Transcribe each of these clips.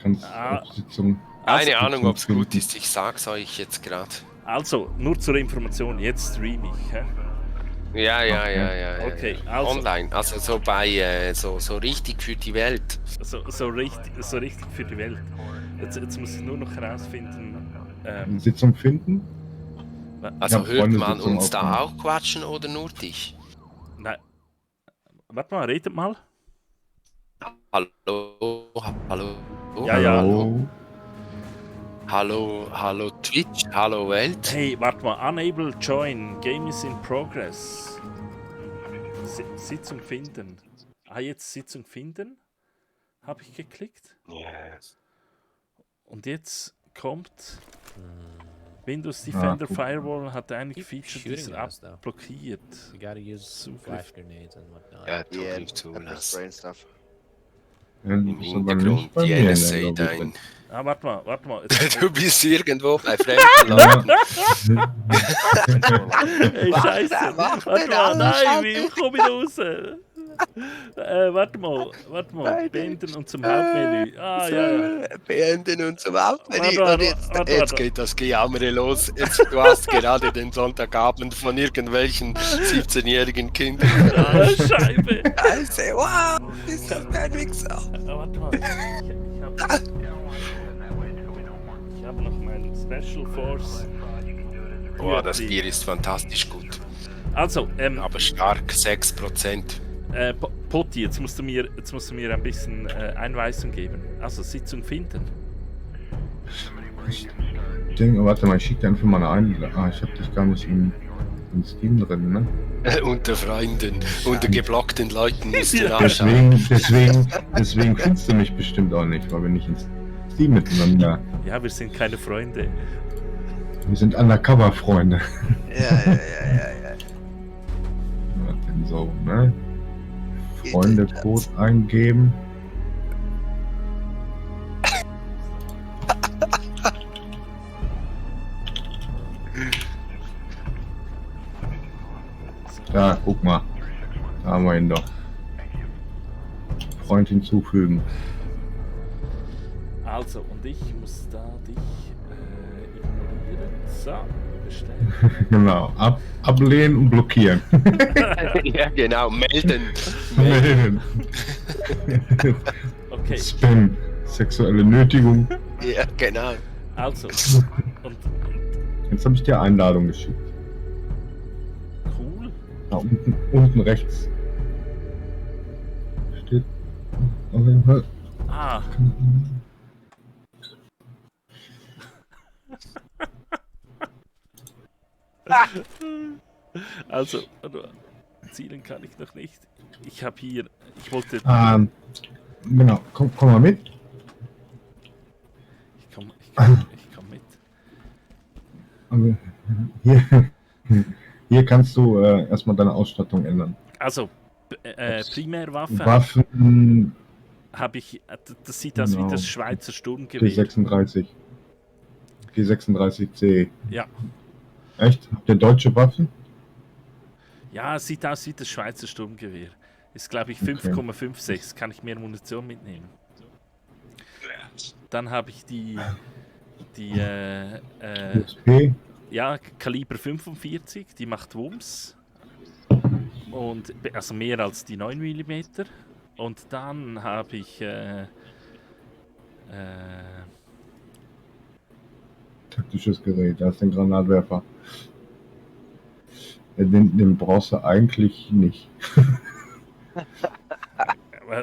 kannst Ah. auf Sitzung. Keine Ahnung, ob es finden. gut ist. Ich sag's euch jetzt gerade. Also, nur zur Information, jetzt stream ich. Hä? Ja. Okay, also. Online, also so bei so richtig für die Welt. So richtig für die Welt. Jetzt muss ich nur noch herausfinden. Sitzung finden? Also Ja, hört Freunde man sitzen uns auch da an. auch quatschen oder nur dich? Nein. Warte mal, redet mal. Hallo. Ja. Hallo Twitch, hallo Welt. Hey, warte mal, unable join, game is in progress. Sitzung finden. Jetzt Sitzung finden. Habe ich geklickt. Yes. Und jetzt kommt Windows Defender guck. Firewall hat einige Keep Features shooting dieser those, though. abblockiert. You gotta use flash grenades and whatnot. Ja, Yeah, Zugriff zulassen. brain stuff. Ja, Im das ist aber Hintergrund nicht bei die mir in der NSA Lobby dein. drin. Ah, warte mal. Du bist irgendwo bei fremden Leuten. Hey, Scheiße. Warte mal, nein, wie komme ich raus? Warte mal. Beenden und zum Hauptmenü. Ja. Beenden und zum Hauptmenü. Warte, Und jetzt warte. geht das Gejammere los. Du hast gerade den Sonntagabend von irgendwelchen 17-jährigen Kindern. Scheibe. Scheiße, wow, ist das ein Wichser. Warte mal. Ich habe noch meinen Special Force. Boah, das Bier ist fantastisch gut. Also, Aber stark, 6%. Potti, jetzt musst du mir ein bisschen Einweisung geben. Also Sitzung finden. Warte mal, ich schicke dir einfach mal eine Einladung. Ich habe dich gar nicht in Steam drin, ne? Unter Freunden, unter geblockten Leuten musst du nachschauen. Deswegen findest du mich bestimmt auch nicht, weil wir nicht in Steam miteinander. Ja, wir sind keine Freunde. Wir sind Undercover-Freunde. Ja. Was denn so, ne? Freunde-Code eingeben. Da, guck mal. Da haben wir ihn doch. Freund hinzufügen. Also, und ich muss da dich ignorieren. So, bestellen. Genau. Ablehnen und blockieren. Ja, genau, melden. Melden. Okay, Spam. Sexuelle Nötigung. Ja, genau. also. Und Jetzt habe ich dir Einladung geschickt. cool. Da unten rechts. Steht. Auf jeden Fall. Ah, also, zielen kann ich noch nicht. Ich habe hier, ich wollte, Genau, komm mal mit. ich komm mit. Aber hier kannst du erstmal deine Ausstattung ändern. Also, Primärwaffe Waffen habe ich, das sieht aus wie Genau. das Schweizer Sturmgewehr. G36. G36C. Ja. Echt? Habt ihr deutsche Waffen? Ja, es sieht aus wie das Schweizer Sturmgewehr. Ist, glaube ich, Okay. 5,56. Kann ich mehr Munition mitnehmen. Dann habe ich die USP? ja, Kaliber 45, die macht Wumms. Und, also mehr als die 9 mm. Und dann habe ich Taktisches Gerät, da ist ein Granatwerfer. Den brauchst du eigentlich nicht.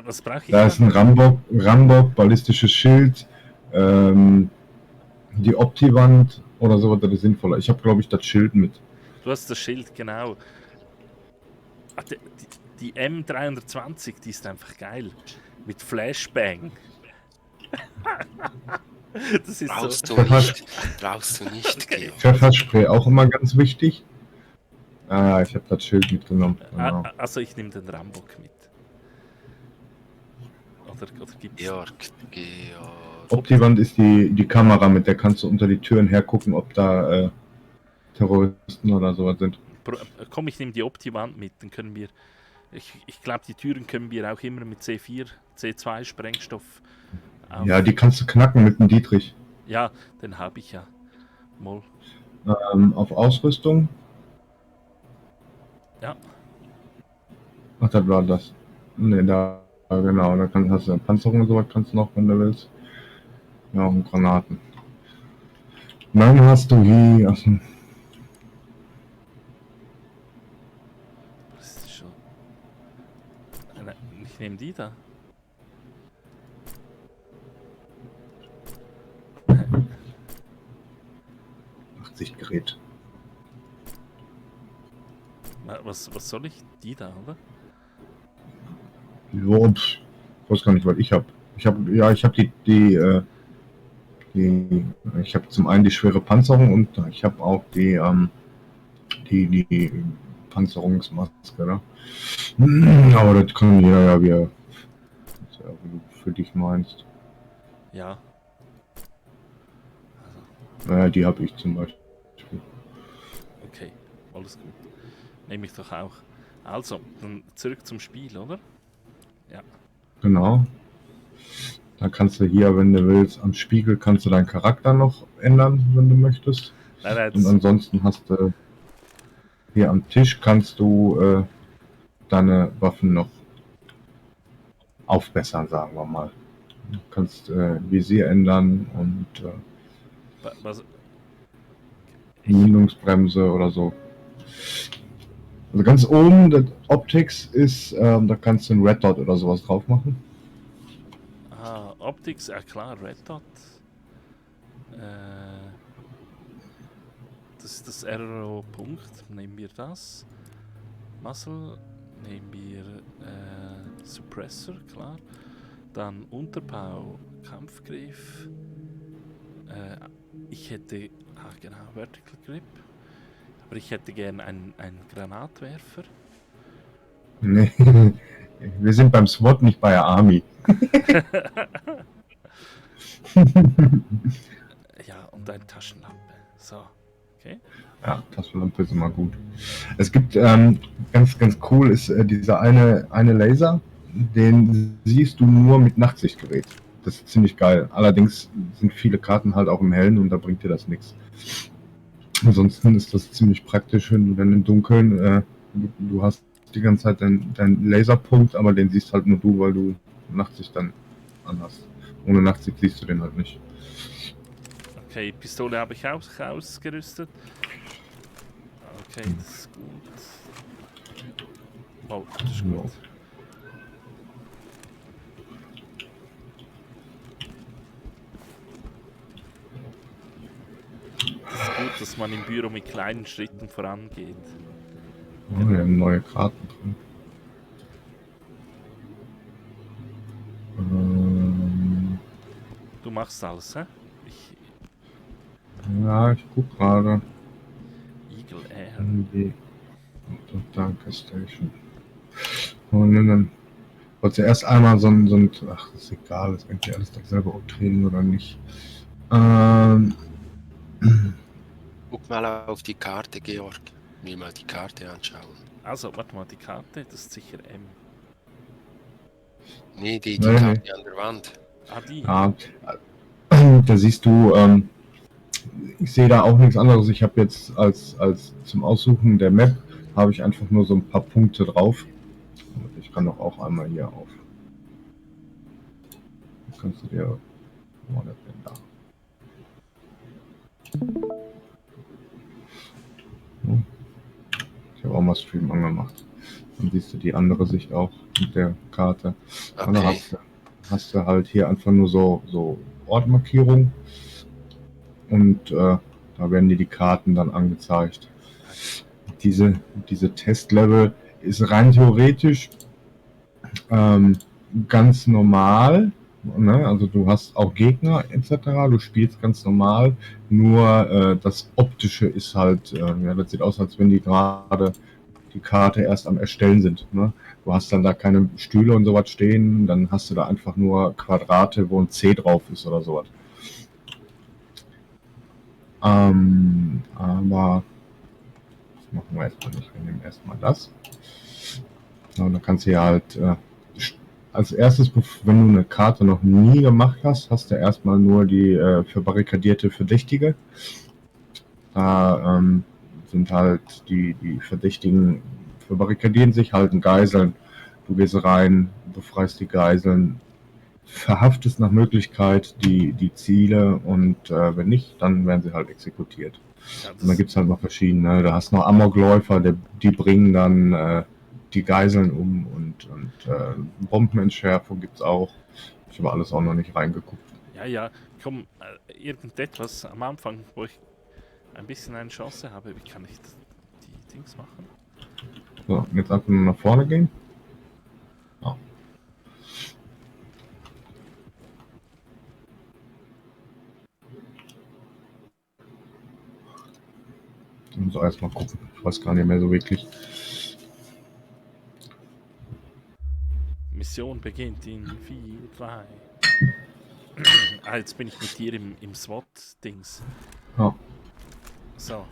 was brauche ich Da ist ein Rambock, ballistisches Schild, die Optiwand oder so, das ist sinnvoller. Ich habe, glaube ich, das Schild mit. Du hast das Schild, genau. Ah, die M320, die ist einfach geil. Mit Flashbang. Das ist Brauchst so. du nicht. Brauchst du nicht. Okay. Pfefferspray auch immer ganz wichtig. Ah, ich habe das Schild mitgenommen. Genau. Also ich nehme den Rambock mit. Oder gibt's Georg. Optiwand ist die Kamera, mit der kannst du unter die Türen hergucken, ob da Terroristen oder sowas sind. Komm, ich nehme die Optiwand mit, dann können wir. Ich glaube, die Türen können wir auch immer mit C4, C2 Sprengstoff Ja, die kannst du knacken mit dem Dietrich. Ja, den habe ich ja. Moll. Auf Ausrüstung. Ja, Ach, das war das. Ne, da, genau, da hast du Panzerung und sowas kannst du noch, wenn du willst. Ja, und Granaten. Und dann hast du hier, ach, das ist schon. Nein, ich nehme die da. Gerät. Was soll ich? Die da, oder? Ja, ich weiß gar nicht, was ich habe. Ich habe ich habe zum einen die schwere Panzerung und ich habe auch die Panzerungsmaske, ne? Aber das kann jeder ja, wie er wie du für dich meinst. Ja. Naja, die habe ich zum Beispiel. Okay, alles gut. Nehme ich doch auch. Also, dann zurück zum Spiel, oder? Ja. Genau. Dann kannst du hier, wenn du willst, am Spiegel kannst du deinen Charakter noch ändern, wenn du möchtest. Nein, Und ansonsten hast du hier am Tisch kannst du deine Waffen noch aufbessern, sagen wir mal. Du kannst Visier ändern und was, Mündungsbremse oder so. Also ganz oben, das Optics ist, da kannst du einen Red Dot oder sowas drauf machen. Optics, ja klar, Red Dot. Das ist das RO-Punkt. Nehmen wir das. Muscle, nehmen wir Suppressor, klar. Dann Unterbau, Kampfgriff. Ich hätte, genau, Vertical Grip. Aber ich hätte gern einen Granatwerfer. Nee, wir sind beim SWAT, nicht bei der Army. Ja, und eine Taschenlampe. So, okay. Ja, Taschenlampe ist immer gut. Es gibt ganz cool ist dieser eine Laser, den siehst du nur mit Nachtsichtgerät. Das ist ziemlich geil. Allerdings sind viele Karten halt auch im Hellen und da bringt dir das nichts. Ansonsten ist das ziemlich praktisch, wenn du dann im Dunkeln, du hast die ganze Zeit deinen Laserpunkt, aber den siehst halt nur du, weil du Nachtsicht dann anhast. Ohne Nachtsicht siehst du den halt nicht. Okay, Pistole habe ich auch ausgerüstet. Okay, das ist gut. Oh, das ist gut. Es ist gut, dass man im Büro mit kleinen Schritten vorangeht. Oh, wir haben neue Karten drin. Du machst alles, hä? Ja, ich guck gerade. Eagle Air. Danke, Station. Und dann wollte erst einmal so ein. Ach, das ist egal, ist eigentlich alles dasselbe, ob Training oder nicht. Guck mal auf die Karte, Georg. Mir mal die Karte anschauen. Also, warte mal, die Karte, das ist sicher M. Nee, die Nee. Karte an der Wand. Die. Ja, da siehst du, ich sehe da auch nichts anderes. Ich habe jetzt als zum Aussuchen der Map habe ich einfach nur so ein paar Punkte drauf. Ich kann doch auch einmal hier auf. Das kannst du dir. Wo war das denn da? Ich habe auch mal Stream angemacht. Dann siehst du die andere Sicht auch mit der Karte. Okay. Und dann hast du halt hier einfach nur so Ortmarkierung und da werden dir die Karten dann angezeigt. Diese Testlevel ist rein theoretisch ganz normal. Ne? Also du hast auch Gegner etc. Du spielst ganz normal. Nur das Optische ist halt, ja, das sieht aus, als wenn die gerade die Karte erst am Erstellen sind. Ne? Du hast dann da keine Stühle und sowas stehen, dann hast du da einfach nur Quadrate, wo ein C drauf ist oder sowas. Aber das machen wir erstmal nicht. Wir nehmen erstmal das. Und dann kannst du ja halt als erstes, wenn du eine Karte noch nie gemacht hast, hast du erstmal nur die verbarrikadierte Verdächtige. Da sind halt die Verdächtigen verbarrikadieren sich, halten Geiseln. Du gehst rein, befreist die Geiseln, verhaftest nach Möglichkeit die Ziele und wenn nicht, dann werden sie halt exekutiert. Ja, Und dann gibt es halt noch verschiedene. Da hast du noch Amokläufer, die bringen dann die Geiseln um und Bombenentschärfung gibt es auch. Ich habe alles auch noch nicht reingeguckt. ja, komm, irgendetwas am Anfang, wo ich ein bisschen eine Chance habe. Wie kann ich die Dings machen? So, jetzt einfach nur nach vorne gehen. Ja. Ich muss erstmal gucken. Ich weiß gar nicht mehr so wirklich. Mission beginnt in 4, 3. Jetzt bin ich mit dir im SWAT-Dings. Ja. So.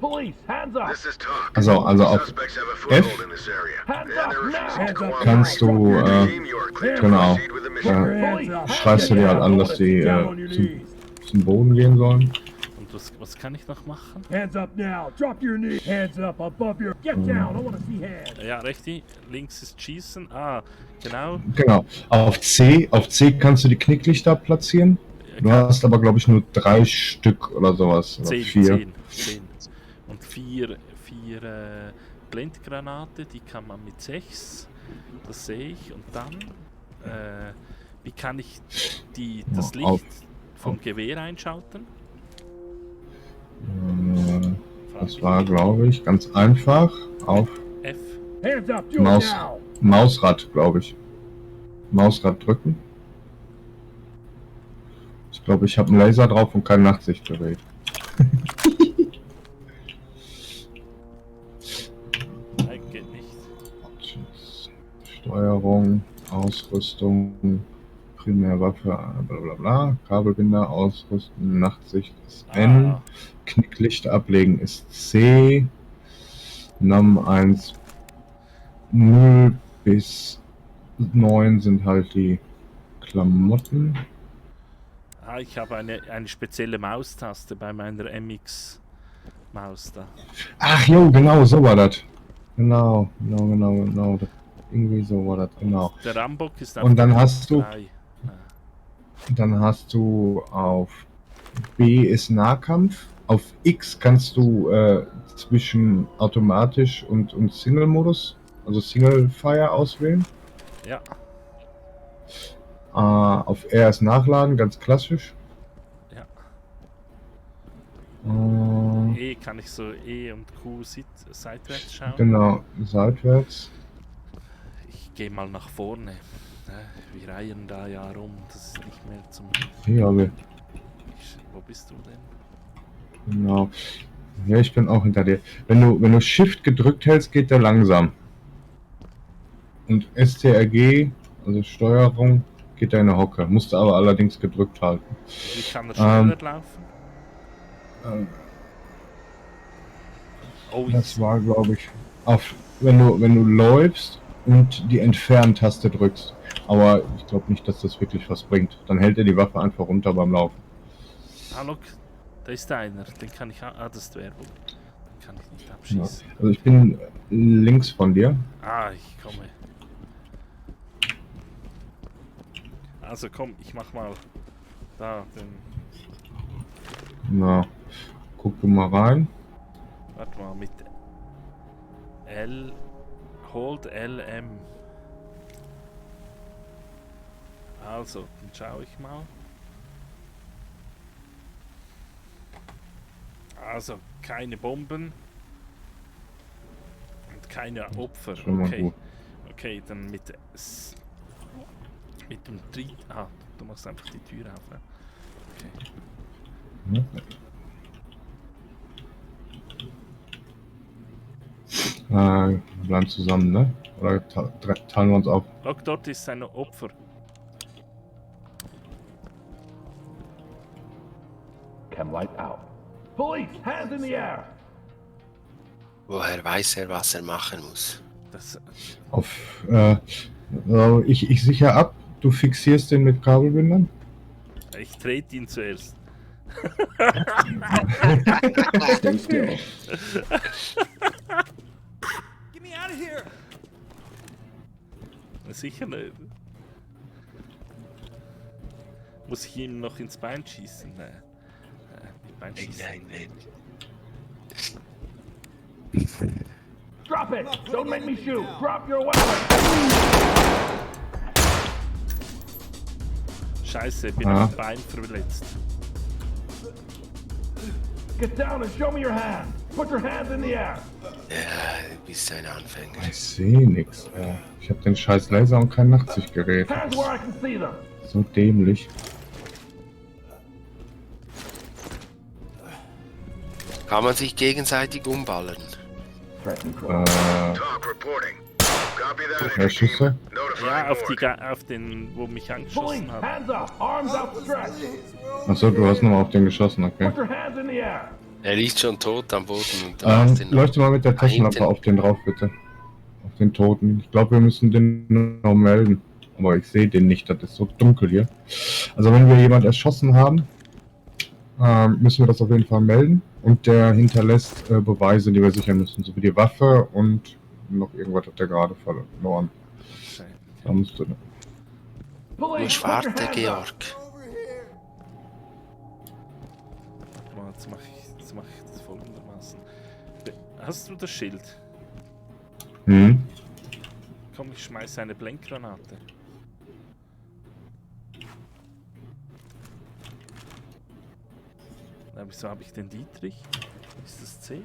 Police, hands up! This is talk. Also auf Suspects have a F foothold in this area, and they're refusing to cooperate. kannst du, Team, you are clear to genau, proceed with the mission. schreist du dir halt an, dass die zum Boden gehen sollen. Und was kann ich noch machen? Hands up now! Drop your knee! Hands up above your... Get down! I wanna see hands! Ja, richtig. Links ist Schießen. Ah, genau. Genau. Auf C kannst du die Knicklichter platzieren. Du hast aber, glaube ich, nur 3 Stück oder sowas. Oder 4. 10. Und 4 Blendgranate, die kann man mit 6. Das sehe ich. Und dann, wie kann ich das Ja, Licht vom Gewehr einschalten? Das war, glaube ich, ganz einfach auf F. Hands up! Do it Maus. now! Mausrad, glaube ich. Mausrad drücken. Ich glaube, ich habe einen Laser drauf und kein Nachtsichtgerät. Nein, geht nicht. Steuerung, Ausrüstung, Primärwaffe, bla bla bla, Kabelbinder ausrüsten, Nachtsicht ist N, Ah, Knicklichter ablegen ist C, NAM 1, 0 bis 9 sind halt die Klamotten. ich habe eine spezielle Maustaste bei meiner MX-Maus da. Ach jo, genau, so war das. Genau. Irgendwie so war das, genau. Der Rambock ist auf Und dann der hast du- 3. Dann hast du auf B ist Nahkampf. Auf X kannst du zwischen automatisch und Single-Modus, also Single-Fire auswählen. Ja, Auf R ist Nachladen, ganz klassisch. ja. Äh, E kann ich so E und Q seitwärts schauen. genau, seitwärts. Ich gehe mal nach vorne. Wir reihen da ja rum. Das ist nicht mehr zum. Hier, wir. Wo bist du denn? Genau. Ja, ich bin auch hinter dir. Wenn du Shift gedrückt hältst, geht der langsam. Und STRG, also Steuerung, geht er in der Hocke. Musst du aber allerdings gedrückt halten. Wie kann er schneller laufen? Oh, Das war, glaube ich, wenn du läufst und die Entfernen-Taste drückst. Aber ich glaube nicht, dass das wirklich was bringt. Dann hält er die Waffe einfach runter beim Laufen. look, da ist einer. Den kann ich. Das ist Werbung. Den kann ich nicht Ja. abschießen. Also ich bin links von dir. Ich komme. Also komm, ich mach mal da den. Na, guck du mal rein. Warte mal, mit L. Hold LM. Also, dann schaue ich mal. Also, keine Bomben. Und keine Opfer. Schon mal Okay. gut. Okay, dann mit dem Tritt. Du machst einfach die Tür auf, ne? Okay. Wir bleiben zusammen, ne? Oder teilen wir uns auf? Look, dort ist ein Opfer. Chem light out. Police, hands in the air! Woher weiß er, was er machen muss? Das, Auf Ich sichere ab, du fixierst den mit Kabelbindern. Ich trete ihn zuerst. Stay still. Sicher nicht. Muss ich ihm noch ins Bein schießen? Nein. Bein schießen. Nein. Drop it! Don't make me shoot! Drop your weapon! Scheiße, bin Ah. am Bein verletzt. Get down and show me your hands! Put your hands in the air! Ja, du bist ein Anfänger. Ich sehe nichts. Ich habe den scheiß Laser und kein Nachtsichtgerät. Hands where I can see them! So dämlich. Kann man sich gegenseitig umballern? Threaten Äh, call. Talk reporting. Copy that, Herr entry team. Schüsse? Ja, Notifying auf den, wo mich Police, angeschossen hat. hands up! Arms outstretched! Achso, du hast nochmal auf den geschossen, okay. Put your hands in the air! Er liegt schon tot am Boden und du hast ihn noch. Leuchte mal mit der Taschenlampe hinten. auf den drauf, bitte. Auf den Toten. Ich glaube, wir müssen den noch melden. Aber ich sehe den nicht, das ist so dunkel hier. Also wenn wir jemand erschossen haben, müssen wir das auf jeden Fall melden. Und der hinterlässt Beweise, die wir sichern müssen. So wie die Waffe und noch irgendwas hat der gerade verloren. Da musst du... Du Police, musst put your warten, hands up! Georg. Jetzt mach ich das folgendermaßen. Hast du das Schild? Hm? Komm, ich schmeiße eine Blendgranate. Wieso habe ich den Dietrich? Ist das C?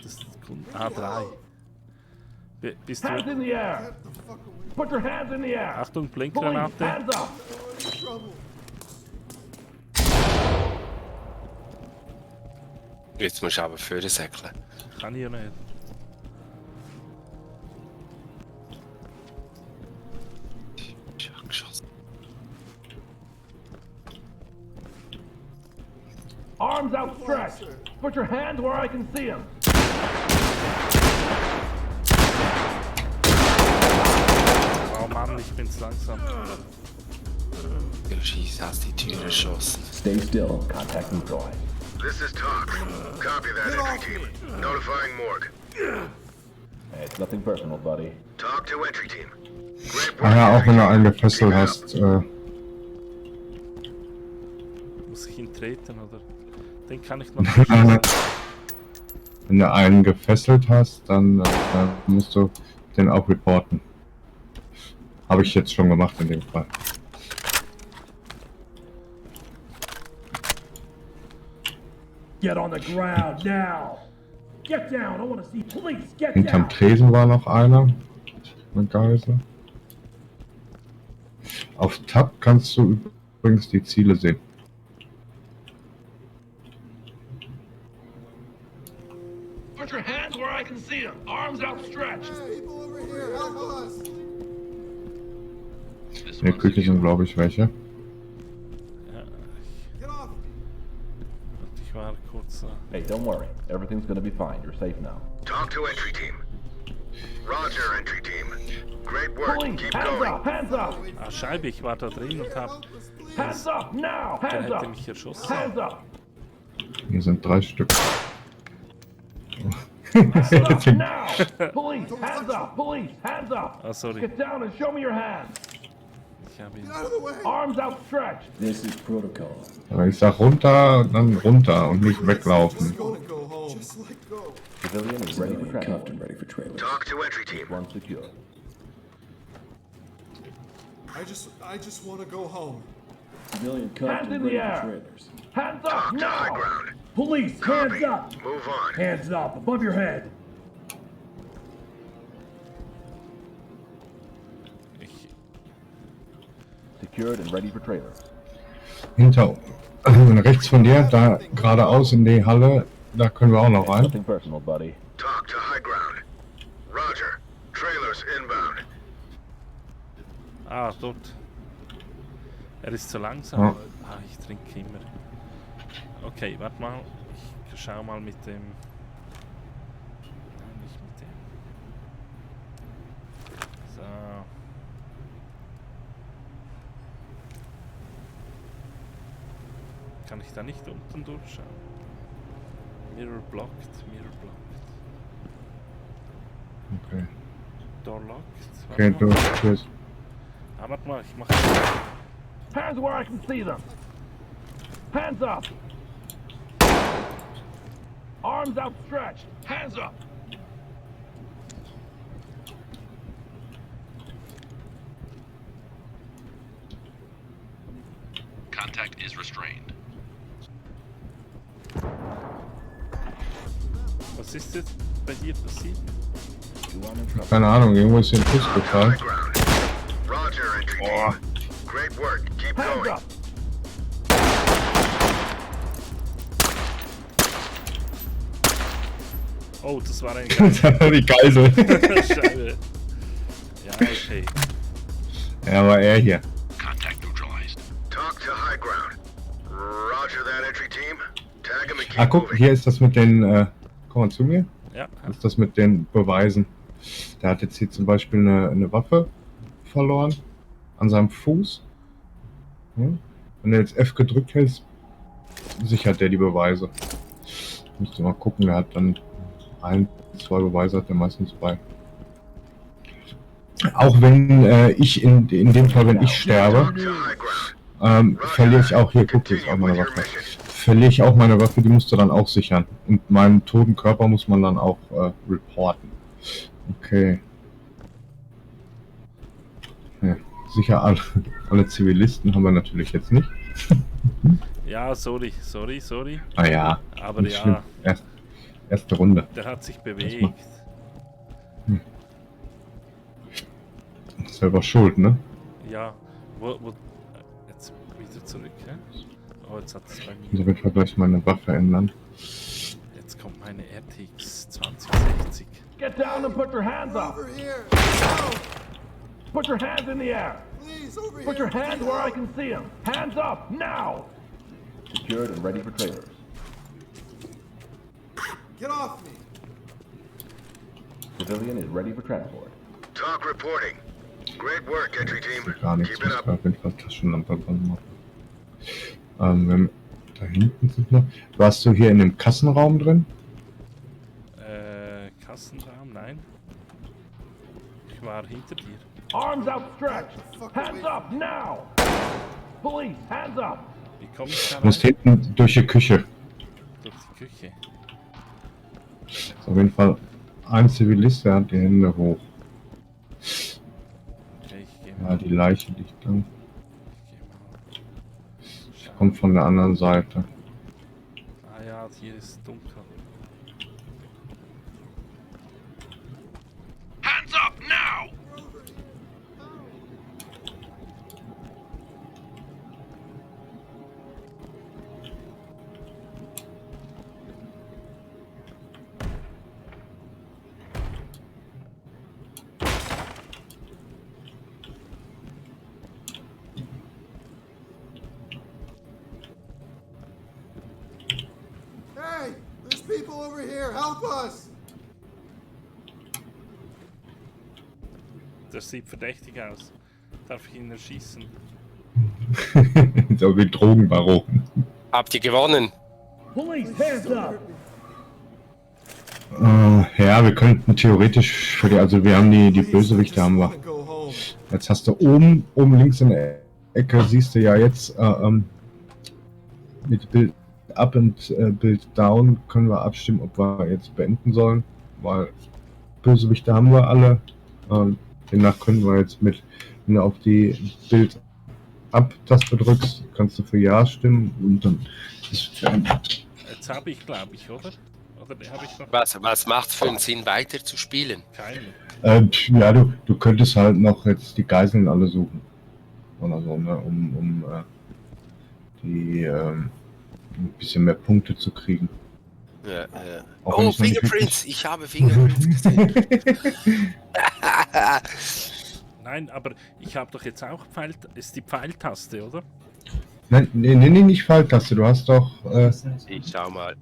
Das ist A3. Bist Hands du... in the air! Put your hands in the air! Achtung, Police, Blendgranate. hands up! Jetzt musst du aber vorne säckeln. Kann ich ja nicht. Schon geschossen. Arms outstretched! Put your hands where I can see them! Oh Mann, ich bin zu langsam. Du schießt, hast die Tür erschossen. Stay still. Contact neutralized. This is Talk. Copy that, entry team. Notifying morgue. Hey, it's nothing personal, buddy. Talk to entry team. Great work, Ah ja, auch wenn du entry einen team. gefesselt Keep it hast. up. Muss ich ihn treten oder? Den kann ich noch Wenn du einen gefesselt hast, dann musst du den auch reporten. Habe ich jetzt schon gemacht in dem Fall. Get on the ground now! Get down! I want to see police! Get Hinterm down! Tresen war noch einer. Eine Geisel. Auf Tab kannst du übrigens die Ziele sehen. Put your hands where I can see them! Arms outstretched! In der Küche sind, glaube ich, welche. Ich war kurz... Hey, don't worry. Everything's gonna be fine. You're safe now. Talk to entry team. Roger, entry team. Great work. Police, Keep hands going. up! Hands up! Scheibe, ich war da drin und hab... Hands up now! Der Hands hätte up! mich erschossen. Hands up! Hier sind 3 Stück. Hands up now! Police, hands up! Police, hands up! Ah, sorry. Get down and show me your hands! Ich habe ihn... Arms outstretched! This is protocol. Aber ich sag runter, dann runter und nicht weglaufen. Civilian is ready for cuffed and ready for trailers. Talk to entry team. One secure. I just want to go home. Civilian cuffed Hands in and the ready air. for trailers. Hands up Talk to high now! ground. Police, hands Copy. up! Move on. Hands up, above your head! Ich... Secured and ready for trailers. Hinter rechts von dir, da geradeaus in die Halle, da können wir auch noch rein. Nothing personal, buddy. Talk to high ground. Roger. Trailers inbound. Ah, dort. Er ist zu langsam. Ja. Ah, ich trinke immer. Okay, warte mal. Ich schau mal mit dem... Nein, nicht mit dem. Kann ich da nicht unten durchschauen? Mirror blocked, mirror blocked. Okay. Door locked. Okay, Warte mal. tschüss. Ah, warte mal, ich mach... Hands where I can see them. Hands up. Arms outstretched. Hands up. Contact is restrained. Was ist jetzt bei dir passiert? Keine Ahnung, irgendwo ist hier ein Kuss gefallen. High ground. Roger, entry team. Great work. Keep Hands going. up. Oh, das war ein Die Geisel. Scheibe. Ja, okay. Ja, war er hier. Contact neutralized. Talk to high ground. Roger that, entry team. Tag him and keep Ah, guck, moving. hier ist das mit den, komm mal zu mir. Ja, Das ist das mit den Beweisen. Der hat jetzt hier zum Beispiel eine Waffe verloren an seinem Fuß. Hm? Wenn du jetzt F gedrückt hältst, sichert der die Beweise. Müsste mal gucken, der hat dann 1, 2 Beweise hat er meistens bei. Auch wenn ich in dem Fall, wenn ich sterbe, Talk to high ground. verliere ich auch hier, guck, hier ist auch meine Waffe. Verliere ich auch meine Waffe, die musst du dann auch sichern. Und meinen toten Körper muss man dann auch reporten. Okay. Ja, sicher alle Zivilisten haben wir natürlich jetzt nicht. ja, sorry. Ah ja, Aber nicht ja, schlimm. Erste Runde. der hat sich bewegt. Selber schuld, ne? Ja, jetzt wieder zurück, hä? Oh, jetzt hat es bei Ich muss mir. auf jeden Fall gleich meine Waffe ändern. Jetzt kommt meine RTX 2060. Get down and put your hands up. Over here! No! Put your hands in the air. Please, over Put here! your hands where I can see them. Hands up now. Secured and ready for trailers. Get off me! Civilian is ready for transport. Talk reporting. Great work, entry team. Gar nichts, Keep it muss up. da auf jeden Fall Taschenlampe dran machen. Da hinten sind noch. Warst du hier in dem Kassenraum drin? Kassenraum, nein. Ich war hinter dir. Arms outstretched. Hands up now. Police, hands up. Wie komme ich da Du musst rein? hinten durch die Küche. Durch die Küche. Ist auf jeden Fall ein Zivilist, der hat die Hände hoch. Okay, ich gehe Ja, mal. die Leiche liegt da. Ich geh mal. Kommt von der anderen Seite. Ah ja, hier ist dunkel. Hands up now! Hey! There's people over here! Help us! Das sieht verdächtig aus. Darf ich ihn erschießen? So wie Drogenbaron. Habt ihr gewonnen? Police, hands up. Ja, wir könnten theoretisch für die, also wir haben die Please, I Bösewichte just haben wir. wanna go home. Jetzt hast du oben links in der Ecke, siehst du ja jetzt mit Bild up und Bild down können wir abstimmen, ob wir jetzt beenden sollen, weil Bösewichte haben wir alle. Demnach können wir jetzt wenn du auf die Bild Up-Taste drückst, kannst du für Ja stimmen und dann ist Jetzt habe ich, glaube ich, oder? Oder habe ich noch Was macht für einen Sinn, weiter zu spielen? keinen? ja, du könntest halt noch jetzt die Geiseln alle suchen. Oder so, ne, um die ein bisschen mehr Punkte zu kriegen. Ja. Auch wenn Oh, ich noch nicht Fingerprints! Ich habe Fingerprints gesehen. Nein, aber ich habe doch jetzt auch ist die Pfeiltaste, oder? Nein, nee, nicht Pfeiltaste. Du hast doch Ich schau mal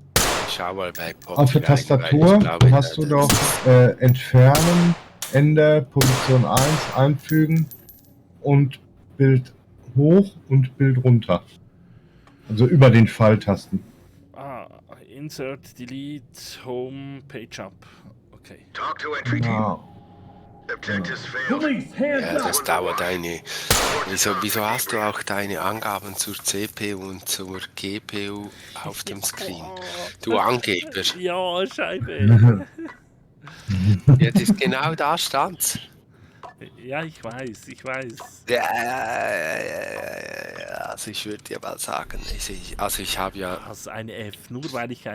bei Pop auf der rein, weil Tastatur ich glaube, hast du doch Entfernen, Ende, Position 1 einfügen und Bild hoch und Bild runter. Also über den Pfeiltasten. Insert, Delete, Home, Page Up. Okay. Talk to entry team. Ja. Objectives failed. Police, hands Ja, up! das dauert eine. Wieso hast du auch deine Angaben zur CPU und zur GPU auf dem Screen? Du Angeber. Ja, Scheibe. Ja, das ist genau da stand's. Ja, ich weiß. Ja, also ich würde dir mal sagen, ich habe ja Also eine F, nur weil ich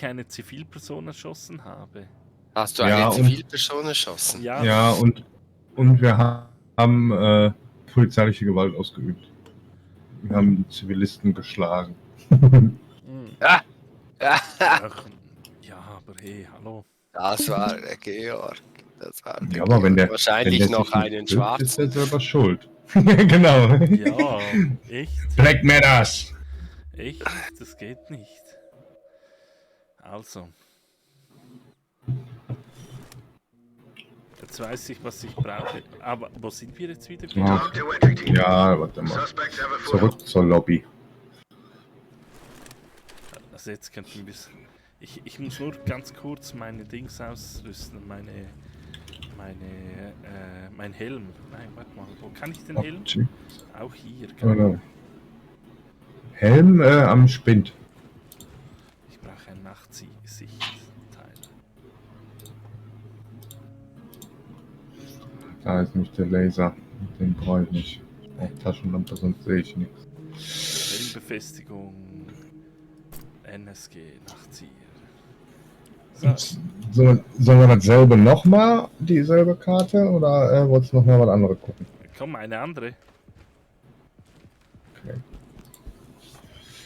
eine Zivilperson erschossen habe. Hast du Ja, eine und- Zivilperson erschossen? Ja, Ja, und wir haben polizeiliche Gewalt ausgeübt. Wir haben Zivilisten geschlagen. Ah! ach, ja, aber hey, hallo. Das war der Georg. Das war der Ja, aber wenn der Wahrscheinlich wenn der noch sich nicht einen tötet, schwarzen. ist er selber schuld. Genau. Ja, echt? Black Matters. Echt? Das geht nicht. Also. Jetzt weiß ich, was ich brauche. Aber wo sind wir jetzt wieder? Ja. Talk to entry team. Ja, warte mal. Suspects have a Zurück foothold. zur Lobby. Also jetzt könnten wir es. Ich muss nur ganz kurz meine Dings ausrüsten. Mein Helm. Nein, warte mal. Wo kann ich den Helm? Auch hier. Helm am Spind. Ich brauche ein Nachtsichtteil. Da ist nicht der Laser. Den brauche ich nicht. Auch Taschenlampe, sonst sehe ich nichts. Helmbefestigung. NSG, Nachtzieher. Sollen wir dasselbe nochmal, dieselbe Karte, oder wolltest du nochmal was anderes gucken? Komm, eine andere. Okay.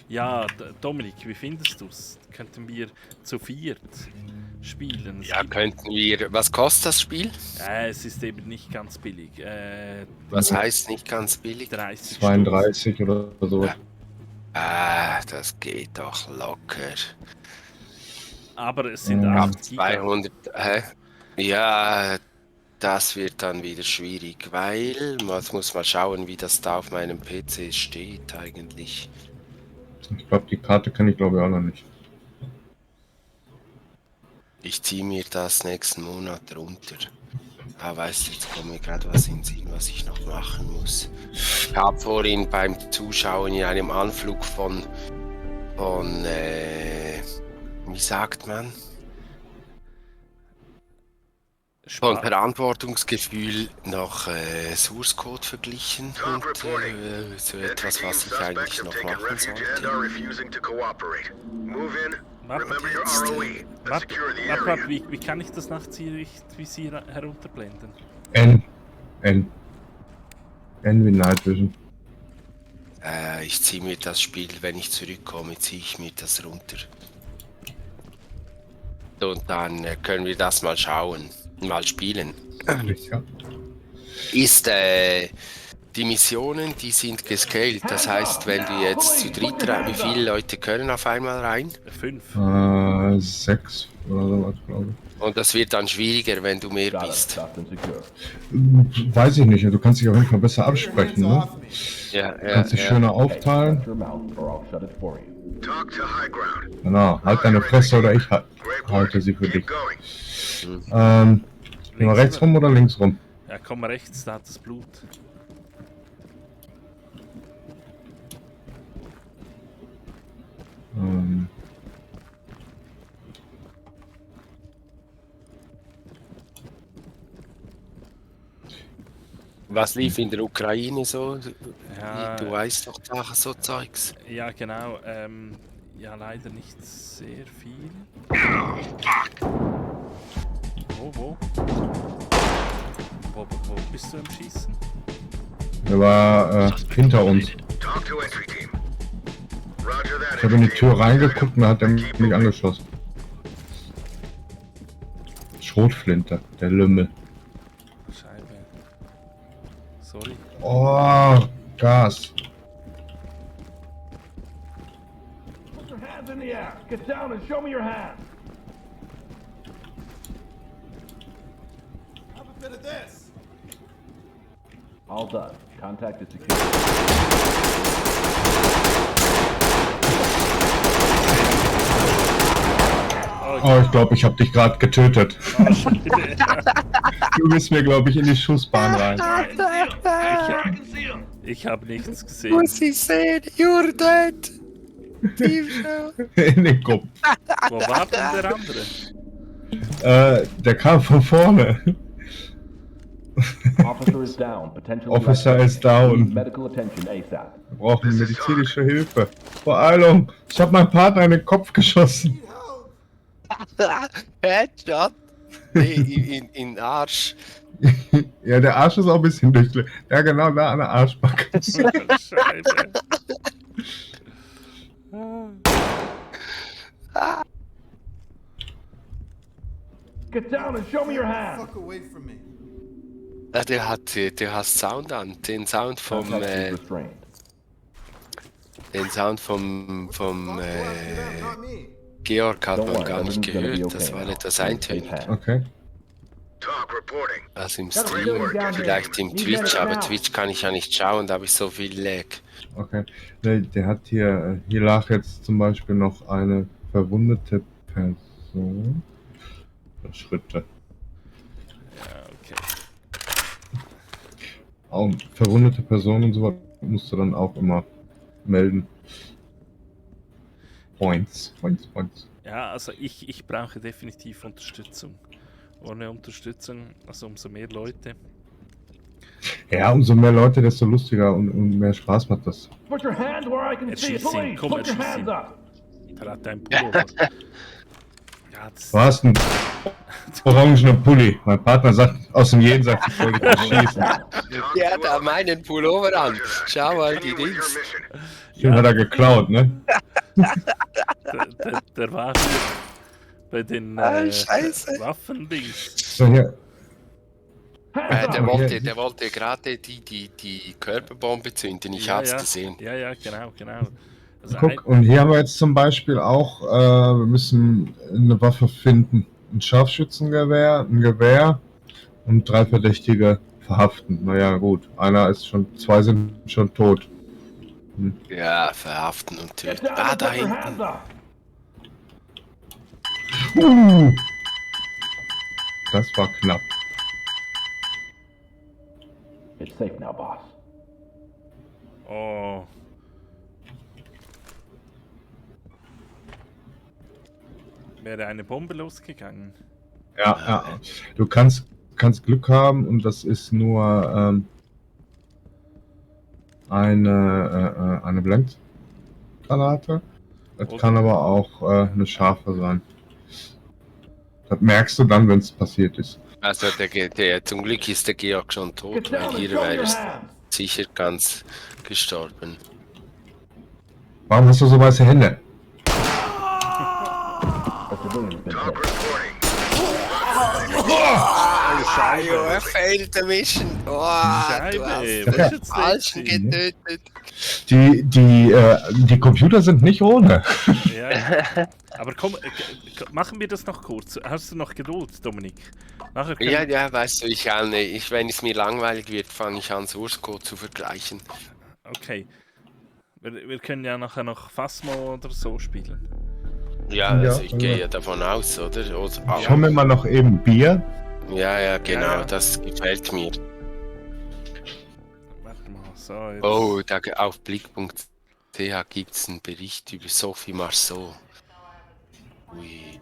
Ja, Dominik, wie findest du es? Könnten wir zu viert spielen? Ja, könnten wir. Was kostet das Spiel? Es ist eben nicht ganz billig. Was heißt nicht ganz billig? 30 32 oder so. Das geht doch locker. Aber es sind Ja, 8 Giga. 200. Ja, das wird dann wieder schwierig, weil man muss mal schauen, wie das da auf meinem PC steht eigentlich. Ich glaube, die Karte kann ich glaube ich auch noch nicht. Ich ziehe mir das nächsten Monat runter. Weißt du, jetzt kommt mir gerade was in den Sinn, was ich noch machen muss. Ich habe vorhin beim Zuschauen in einem Anflug von wie sagt man? Von Verantwortungsgefühl noch Source Code verglichen Talk und reporting. so Entry etwas, team was ich suspects eigentlich have noch taken machen refuge and sollte. are refusing to cooperate. Move in. Remember your jetzt, ROE. And secure the area. Warte, wie kann ich das Nachtsichtvisier herunterblenden? N wie Night Vision. Ich ziehe mir das Spiel, wenn ich zurückkomme, ziehe ich mir das runter. Und dann können wir das mal schauen, mal spielen. Ja. Ist die Missionen, die sind gescaled. Das heißt, wenn du jetzt zu dritt rein, wie viele Leute können auf einmal rein? 5. 6 oder sowas, glaube ich. Und das wird dann schwieriger, wenn du mehr Got it. bist. Stopped and secure. Weiß ich nicht, du kannst dich auf jeden Fall besser absprechen, ne? Off me. Ja, Du kannst dich schöner aufteilen. Shut your mouth or I'll shut it for you. Talk to high ground. Genau, halt deine Fresse oder ich Great work. halte sie für Keep dich. going. Gehen wir rechts rum oder links rum? Ja, komm rechts, da hat das Blut. Was lief in der Ukraine so? Ja, Du weißt doch Sachen, so Zeugs. ja genau. Ja, leider nicht sehr viel. Wo bist du am Schießen? Der war hinter uns. Talk to entry team. Roger that. Ich habe in die entry Tür team. reingeguckt und da hat er Keep mich angeschossen. Schrotflinte, der Lümmel. Scheibe. Sorry. Oh, Gas. Put your hands in the air. Get down and show me your hands. Have a bit of this. All done. Contact is secure. Oh, ich glaube, ich habe dich gerade getötet. Du bist mir, glaube ich, in die Schussbahn rein. Ich habe nichts gesehen. ich sehen, you're dead. Tiefschau. In den Kopf. Wo war denn der andere? Der kam von vorne. Officer is down. Potentially Officer life is down. Need medical attention ASAP. Wir brauchen medizinische Hilfe. Beeilung. Ich habe meinen Partner in den Kopf geschossen. Headshot. Nee, in Arsch. Ja, der Arsch ist auch ein bisschen durch. Ja, genau da an der Arschbacke. Scheiße. Get down and show me your hands. Fuck away from me. Der hat Sound an. Den Sound vom Contact is restrained. Damn, not me. Georg hat Don't man worry, gar nicht everything's gonna be gehört. Das okay war now. etwas Stay eintönig. pat. Okay. Talk reporting. Also im Got a Stream. building down here. Vielleicht im Need Twitch, medic aber now. Twitch kann ich ja nicht schauen, da habe ich so viel Lag. Okay. Der hat hier lag jetzt zum Beispiel noch eine verwundete Person. Schritte. Ja, okay. Auch verwundete Personen und so was musst du dann auch immer melden. Points. Ja, also ich brauche definitiv Unterstützung. Ohne Unterstützung, also umso mehr Leute. Ja, umso mehr Leute, desto lustiger und mehr Spaß macht das. Put your hands where I can see. Erschieß ihn, Please, komm, put your erschieß hands ihn. up. Der hat einen Pullover. Ja, das, Du hast einen orangenen Pulli. Mein Partner sagt aus dem Jenseits, ich soll dich erschießen. Der hat da meinen Pullover an. Schau mal die Continue with your Dings. mission. Den hat er geklaut, ne? der war hier bei den Scheiße. Waffendings. So, hier. Hands Der up. wollte gerade die Körperbombe zünden. Ich hab's gesehen. Ja, genau. Also Guck, und hier haben wir jetzt zum Beispiel auch, wir müssen eine Waffe finden. Ein Scharfschützengewehr, ein Gewehr und 3 Verdächtige verhaften. Naja, gut. Zwei sind schon tot. Ja, verhaften und Get töten. down Ah, and da put your hands hinten. up. Das war knapp. It's safe now, boss. Oh. Wäre eine Bombe losgegangen. Ja. Du kannst Glück haben und das ist nur eine Blendgranate. Das Okay. kann aber auch eine scharfe sein. Das merkst du dann, wenn es passiert ist. Also zum Glück ist der Georg schon tot, Get weil down and hier show wäre your es hands. sicher ganz gestorben. Warum hast du so weiße Hände? A civilian's been Talk hit. reporting. Jo, er failed the mission. Oh, Scheibe, du hast was Ja. ist jetzt Falschen sexy? getötet. Die Computer sind nicht ohne. Ja. Aber komm, machen wir das noch kurz. Hast du noch Geduld, Dominik? Nachher können Ja, weißt du, wenn es mir langweilig wird, fange ich an, Source Code zu vergleichen. Okay. Wir können ja nachher noch Phasmo oder so spielen. Ja, also Ja, ich gehe ja. ja davon aus, oder? Ich hole mir mal noch eben Bier. Ja, genau, Ja. das gefällt mir. Warte mal, so jetzt. Oh, da auf blick.ch gibt es einen Bericht über Sophie Marceau. Ui.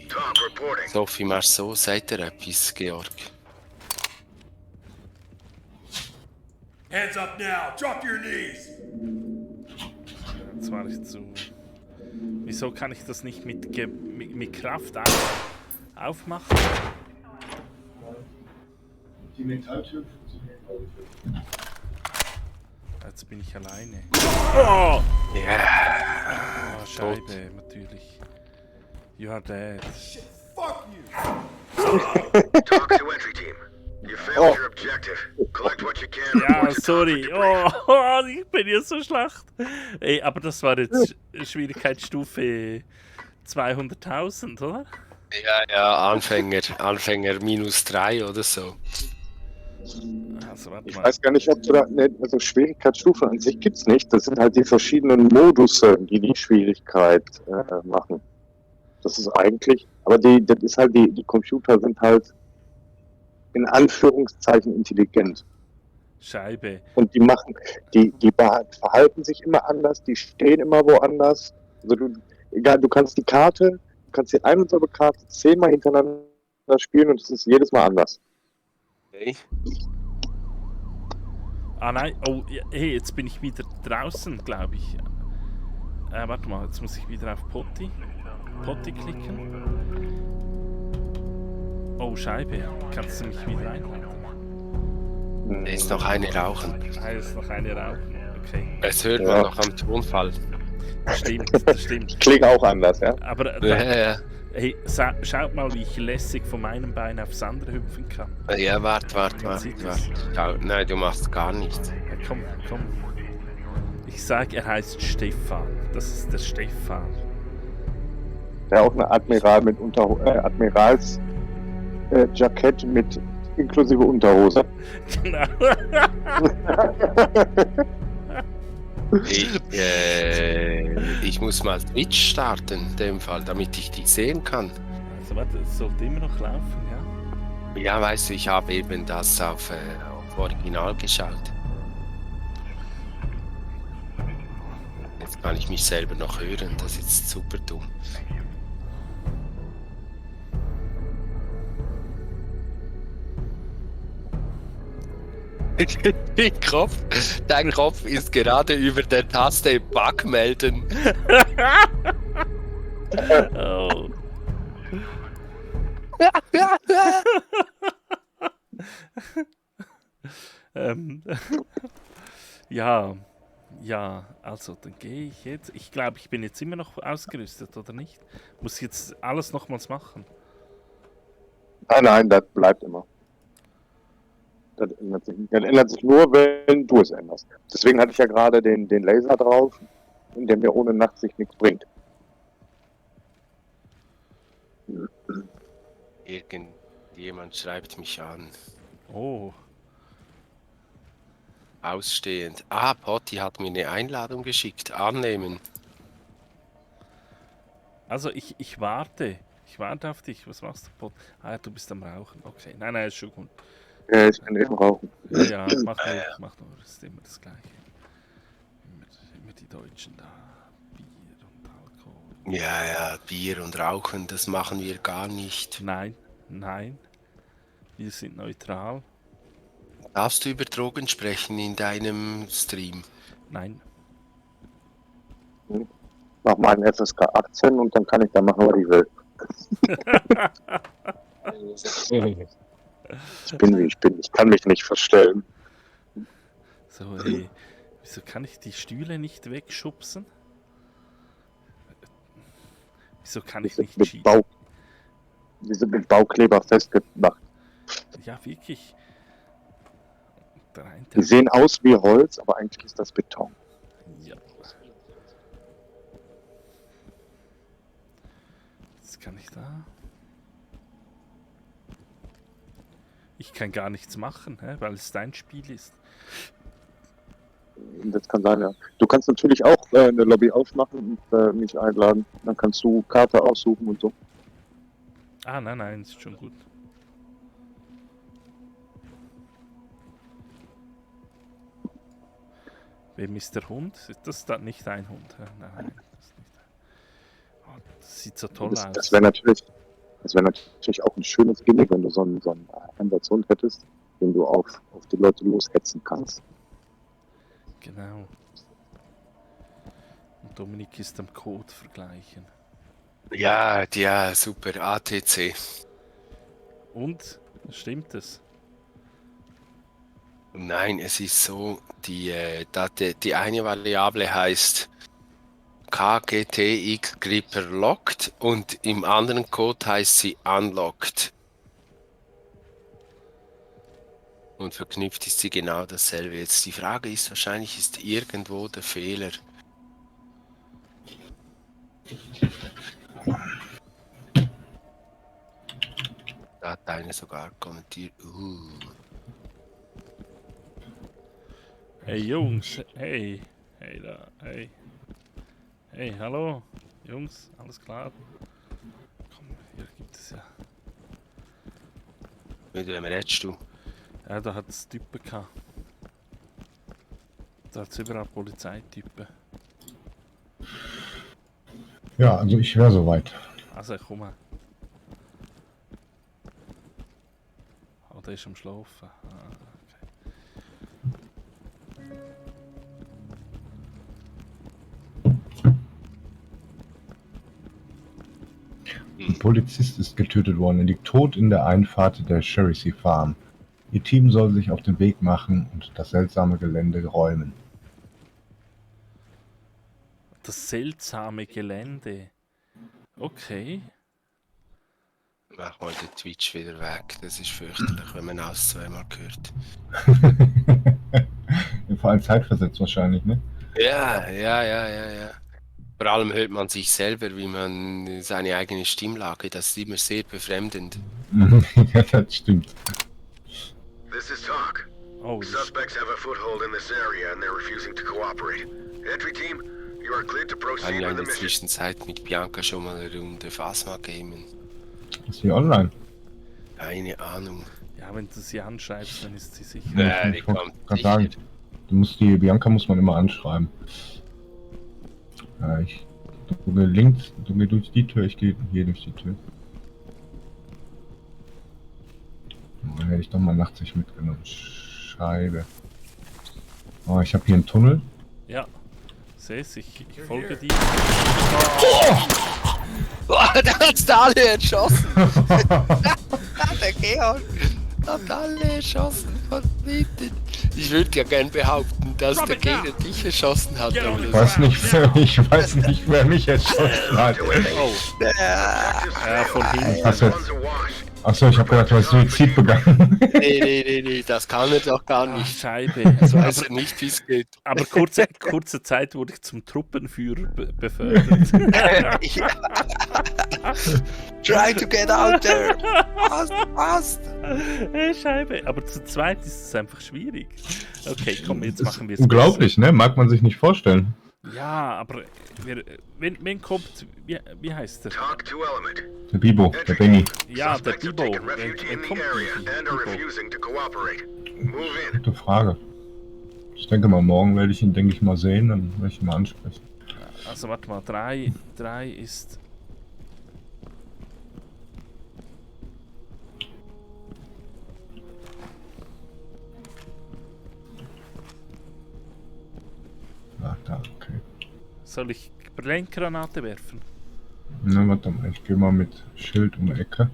Talk reporting. Sophie Marceau, sagt er etwas, Georg? Hands up now. Drop your knees. Jetzt war ich zu. Wieso kann ich das nicht mit Kraft aufmachen? Die Metalltür Jetzt bin ich alleine. Oh! Ja. Oh, Scheibe, natürlich. You are dead. Fuck you. Talk to entry team. You failed your objective. Collect what you can. Ja, report to sorry. Talk for Oh, ich bin ja so schlecht. Ey, aber das war jetzt Schwierigkeitsstufe 200.000, oder? Ja, Anfänger -3 oder so. Also warte Ich mal. weiß gar nicht, ob du da, ne, also Schwierigkeitsstufe an sich gibt's nicht. Das sind halt die verschiedenen Modusse, die die Schwierigkeit machen. Das ist eigentlich, aber das ist halt, die Computer sind halt in Anführungszeichen intelligent. Scheibe. Und die verhalten sich immer anders, die stehen immer woanders. Also du kannst die ein und selbe Karte 10-mal hintereinander spielen und es ist jedes Mal anders. Okay. Ah nein, oh, ja, hey, jetzt bin ich wieder draußen, glaube ich. Warte mal, jetzt muss ich wieder auf Potti klicken. Oh, Scheibe, kannst du mich wieder einladen? Da ist noch eine rauchen. Ah, ist noch eine rauchen, okay. Das hört man noch am Tonfall. Das stimmt. Ich klinge auch anders, ja? Aber Ja. hey, schaut mal, wie ich lässig von meinem Bein aufs andere hüpfen kann. Ja, warte. Sieht das? Schau, nein, du machst gar nichts. Ja, komm. Ich sag, er heißt Stefan. Das ist der Stefan. Der auch eine Admiral mit Admirals-Jackett mit inklusive Unterhose. Genau. Ich muss mal Twitch starten, in dem Fall, damit ich dich sehen kann. Also warte, es sollte immer noch laufen, ja? Ja, weißt du, ich habe eben das auf Original geschaut. Jetzt kann ich mich selber noch hören, das ist jetzt super dumm. Dein Kopf ist gerade über der Taste Bug melden. Oh. Ja, also dann gehe ich jetzt. Ich glaube, ich bin jetzt immer noch ausgerüstet, oder nicht? Muss ich jetzt alles nochmals machen? Nein, das bleibt immer. Das ändert sich nur, wenn du es änderst. Deswegen hatte ich ja gerade den Laser drauf, der mir ohne Nachtsicht nichts bringt. Irgendjemand schreibt mich an. Oh. Ausstehend. Potti hat mir eine Einladung geschickt. Annehmen. Also ich warte. Ich warte auf dich. Was machst du, Pot? Ah, du bist am Rauchen. Okay. Nein, ist schon gut. Ja, ich kann eben rauchen. Ja, mach nur. Das ist immer das Gleiche. Immer die Deutschen da. Bier und Alkohol. Ja, Bier und Rauchen, das machen wir gar nicht. Nein. Wir sind neutral. Darfst du über Drogen sprechen in deinem Stream? Nein. Mach mal einen FSK 18 und dann kann ich da machen, was ich will. Ich bin wie ich bin. Ich kann mich nicht verstellen. So, ey. Wieso kann ich die Stühle nicht wegschubsen? Wieso kann ich nicht cheaten? Die sind mit Baukleber festgemacht. Ja, wirklich. Die sehen aus wie Holz, aber eigentlich ist das Beton. Ja. Jetzt kann ich da. Ich kann gar nichts machen, weil es dein Spiel ist. Das kann sein, ja. Du kannst natürlich auch eine Lobby aufmachen und mich einladen. Dann kannst du Karte aussuchen und so. Ah, nein, ist schon gut. Wem ist der Hund? Das ist da nicht ein Hund. Nein, das ist nicht ein. Oh, das sieht so toll aus. Das wäre natürlich auch ein schönes Gimmick, wenn du so einen Einsatzhund hättest, den du auf die Leute loshetzen kannst. Genau. Und Dominik ist am Code vergleichen. Ja, super, ATC. Und? Stimmt es? Nein, es ist so, die eine Variable heißt KGTX Gripper locked und im anderen Code heißt sie unlocked. Und verknüpft ist sie genau dasselbe. Jetzt die Frage ist, wahrscheinlich ist irgendwo der Fehler. Da hat eine sogar kommentiert. Hey Jungs, hey. Hey da, hey. Hey, hallo. Jungs, alles klar? Komm, hier gibt es ja. Mit wem redest du? Ja, da hat es Typen gehabt. Da hat es überall Polizeitypen. Ja, also ich wäre soweit. Also komm mal. Oh, der ist am Schlafen. Ah, Ein Polizist ist getötet worden. Er liegt tot in der Einfahrt der Cherry Farm. Ihr Team soll sich auf den Weg machen und das seltsame Gelände räumen. das seltsame Gelände. Okay. Mach mal den Twitch wieder weg. Das ist fürchterlich, wenn man alles zweimal hört. Vor allem zeitversetzt wahrscheinlich, ne? Ja. Vor allem hört man sich selber, wie man seine eigene Stimmlage. Das ist immer sehr befremdend. Ja, das stimmt. This is Talk. Oh, Suspects have a foothold in this area and they're refusing to cooperate. Entry team, you are cleared to Kann proceed ja with in the der mission. Zwischenzeit mit Bianca schon mal eine Runde Phasma gamen. Ist sie online? Keine Ahnung. ja, wenn du sie anschreibst, dann ist sie sicher. Ja, ich die wollte kommt gerade sicher. sagen, die Bianca muss man immer anschreiben. Ja, du geh links, du geh durch die Tür, ich gehe hier durch die Tür. Dann hätte ich doch mal Nachtsicht mitgenommen. Scheibe. Oh, ich habe hier einen Tunnel. Ja, seh's, ich folge dir. Boah, da hat's da alle erschossen! Der Georg hat alle erschossen von hinten. Ich würde ja gern behaupten, dass der Gegner dich erschossen hat. Ja, aber Ich das- weiß nicht, wer mich erschossen hat. Oh, Ja, von hinten. Achso, ich habe gedacht, du hast Suizid begangen. Nee, das kann er doch gar Ach, nicht. Scheibe. Das weiß er nicht, wie es geht. Aber kurze Zeit wurde ich zum Truppenführer befördert. Try to get out there! Passt! Scheibe. Aber zu zweit ist es einfach schwierig. Okay, komm, jetzt machen wir es. Unglaublich, ne? Mag man sich nicht vorstellen. Ja, aber wenn kommt, wie heißt der? Talk to Element. Der Bibo, der Benny. Ja, der Suspects have Bibo. taken refuge Wenn in the kommt area and are Bibo? refusing to cooperate. Move in. Gute Frage. Ich denke mal, morgen werde ich ihn, denke ich mal, sehen, dann werde ich ihn mal ansprechen. Also warte mal, 3 ist... Ach, da, okay. Soll ich Blendgranate werfen? Na, warte mal, ich gehe mal mit Schild um die Ecke.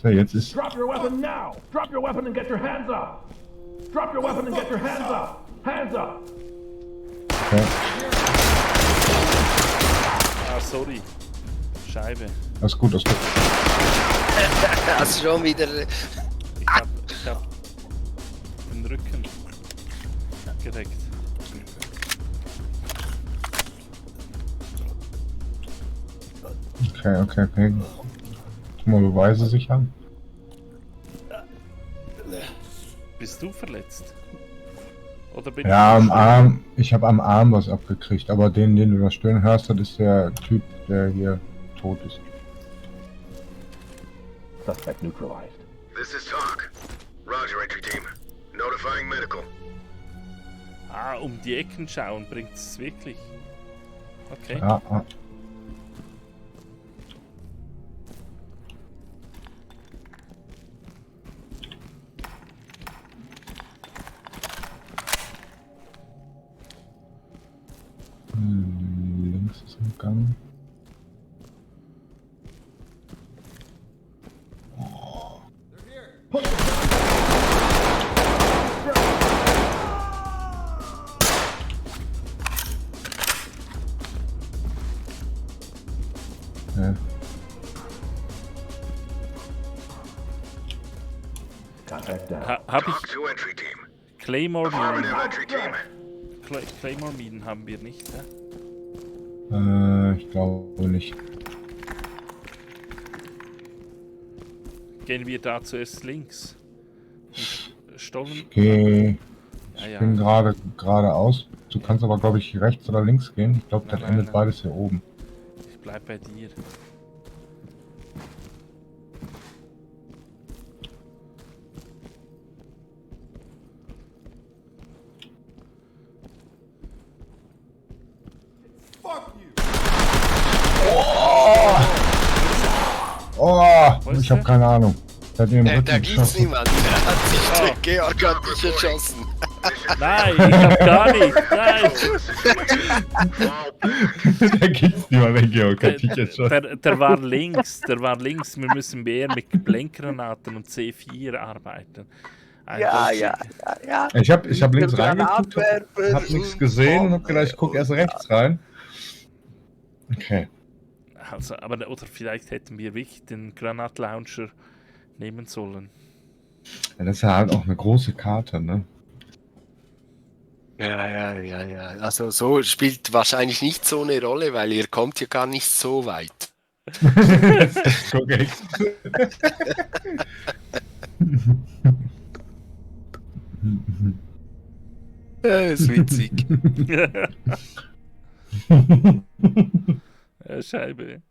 So, jetzt ist... Drop your weapon now! Drop your weapon and get your hands up! Drop your weapon and get your hands up! Hands up! Ja, Ah, sorry. Scheibe. alles gut, alles gut. Das ist schon wieder. Ich hab den Rücken gedeckt. Okay. Guck mal, Beweise sich an. Bist du verletzt? Oder bin Ja, ich am Arm. Ich habe am Arm was abgekriegt, aber den du da stöhnen hörst, das ist der Typ, der hier tot ist. Suspect neutralized. This is Talk. Roger, entry team. Notifying medical. Ah, um die Ecken schauen bringt es wirklich. Okay. Ah. Links ist ein Gang. Contact down. Hab Talk ich to entry team. Claymore Affirmative, Minen? entry team. Claymore Minen haben wir nicht, hä? Ich glaube nicht. Gehen wir da zuerst links. Stollen. Ich Ja, bin ja. geradeaus. Du kannst aber, glaube ich, rechts oder links gehen. Ich glaube, das Nein, endet nein. beides hier oben. Ich bleib bei dir. Oh, Wo ist ich habe der? keine Ahnung. Der hat mir im Rücken Da gibt's geschossen. niemanden. Der hat sich, Oh. der Georg hat dich erschossen. Nein, ich hab gar nicht. Nein. Da gibt's niemanden, Georg. Hat dich jetzt schon. Der war links. Der war links. Wir müssen mehr mit Blendgranaten und C4 arbeiten. Eindeutig. Ich hab links reingeguckt, hab nichts gesehen und hab gedacht, ich guck erst rechts rein. Okay. Also, aber oder vielleicht hätten wir wirklich den Granatlauncher nehmen sollen. Ja, das ist ja halt auch eine große Karte, ne? Ja. Also so spielt wahrscheinlich nicht so eine Rolle, weil ihr kommt ja gar nicht so weit. Korrekt. Ist witzig. Scheibe.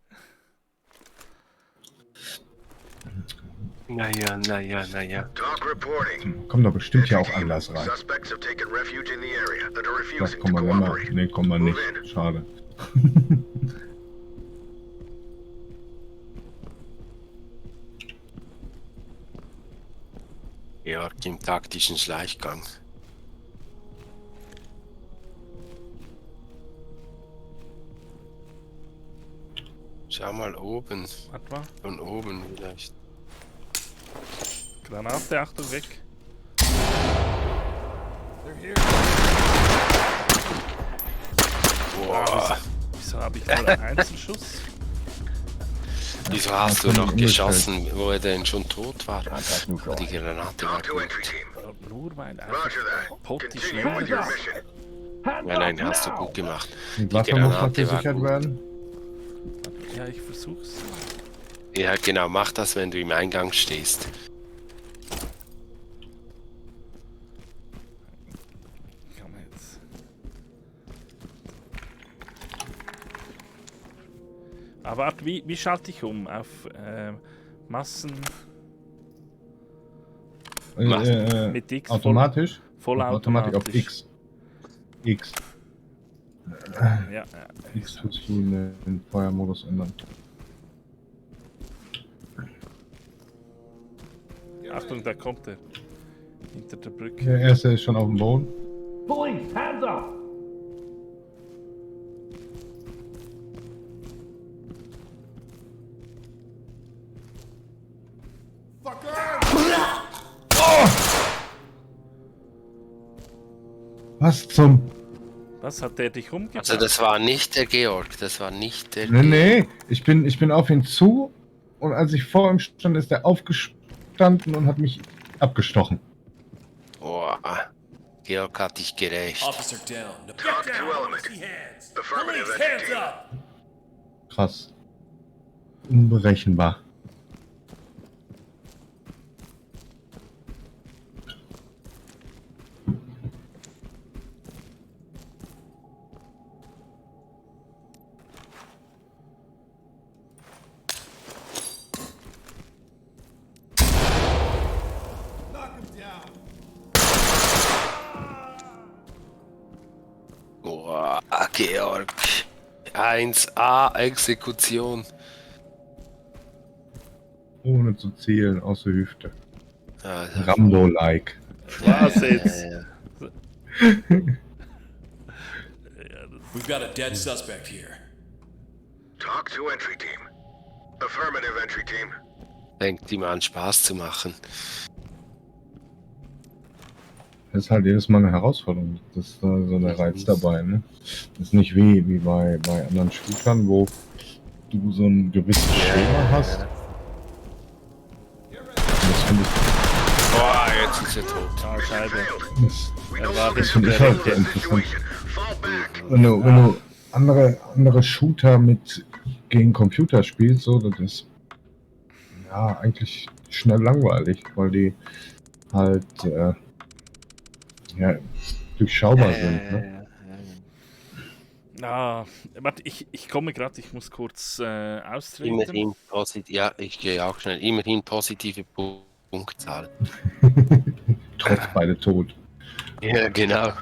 Naja. Talk reporting. Kommen doch bestimmt ja auch anders rein. Suspects have taken refuge in the area and are Das refusing to kommen wir mal. cooperate. Nee, kommen wir Move nicht. in. Schade. Georg im taktischen Schleichgang. Schau mal oben. Warte mal. Von oben vielleicht. Granate, Achtung, weg. Boah. Wieso habe ich nur einen Einzelschuss? Wieso hast du von noch dem geschossen, wo er denn schon tot war? Contact Die neutralized. Granate war Talk to gut. entry team. Nur weil Roger einfach that. Potti Continue schneller with your ist. mission. Nein, hast du gut gemacht. Die Wasser muss noch Granate war gesichert gut. werden. Ja, ich versuch's. Ja, genau, mach das, wenn du im Eingang stehst. Komm jetzt. Aber warte, wie schalte ich um? Auf Massen mit X Automatisch? vollautomatisch. Automatik auf X. X. Ja, X tust du in den Feuermodus ändern. Achtung, da kommt er. Hinter der Brücke. Der erste ist schon auf dem Boden. Police, hands up! Was zum... Was hat der dich umgebracht? Also das war nicht der Georg, das war nicht der Nee, ich bin auf ihn zu und als ich vor ihm stand, ist er aufgestanden und hat mich abgestochen. Boah. Georg hat dich gerecht. Officer down. No. Talk Get to down. element. See hands. Affirmative Police, entry hands team. up. Krass. Unberechenbar. Boah, Georg. 1A Exekution. Ohne zu zielen, aus der Hüfte. Also, Rambo-like. Was jetzt? We've got a dead suspect here. Talk to entry team. Affirmative entry team. Fängt ihm an Spaß zu machen. Das ist halt jedes Mal eine Herausforderung. Das ist da so der Reiz dabei, ne? Das ist nicht wie bei anderen Shootern, wo du so ein gewisses Schema hast. Das finde ich, Boah, jetzt ist er tot. Ah, Scheibe. Failed. We no war longer das have finde ich control halt of sehr this interessant. situation. Fall back. Wenn du andere Shooter gegen Computer spielst, so, das ist ja eigentlich schnell langweilig, weil die halt ja, durchschaubar sind. Ne? Ah, warte, ich komme gerade, ich muss kurz austreten. Immerhin positiv. Ja, ich gehe auch schnell. Immerhin positive Punktzahl. Trotz beide tot. Ja, genau.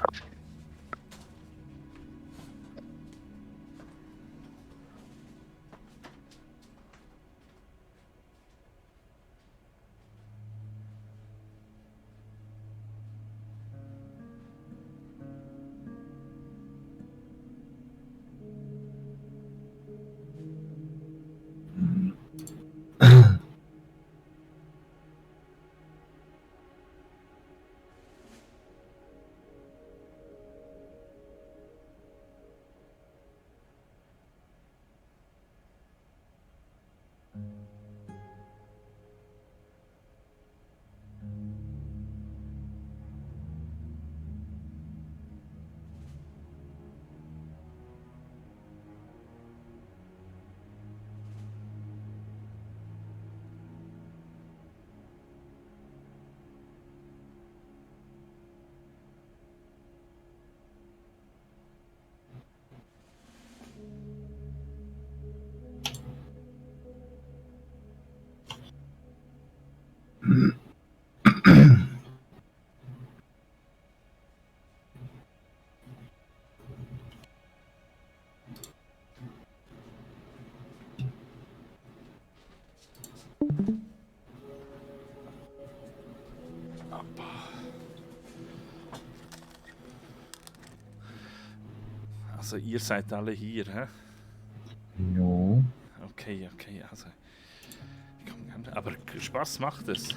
Also ihr seid alle hier, hä? Jo. Okay, also. Aber Spaß macht es.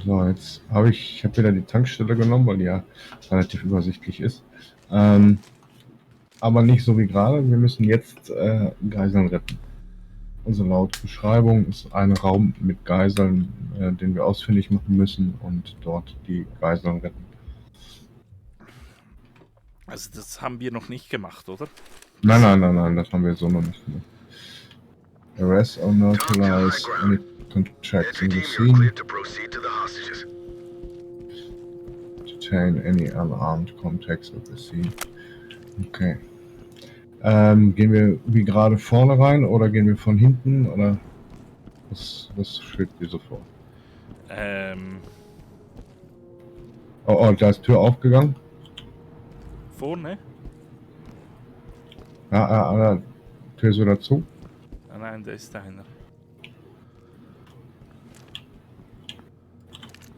So, jetzt habe ich habe wieder die Tankstelle genommen, weil die ja relativ übersichtlich ist. Aber nicht so wie gerade. Wir müssen jetzt Geiseln retten. Also laut Beschreibung ist ein Raum mit Geiseln, den wir ausfindig machen müssen und dort die Geiseln retten. Also das haben wir noch nicht gemacht, oder? Nein, das haben wir so noch nicht gemacht. Arrest or neutralize any contacts in the Entry team, you're scene. cleared to proceed to the hostages. Detain any unarmed contacts at the scene. Okay. Gehen wir wie gerade vorne rein oder gehen wir von hinten oder was schwebt dir so vor? Oh, da ist Tür aufgegangen. Vorne? Ja, Tür ist wieder zu. Ah, nein, da ist einer.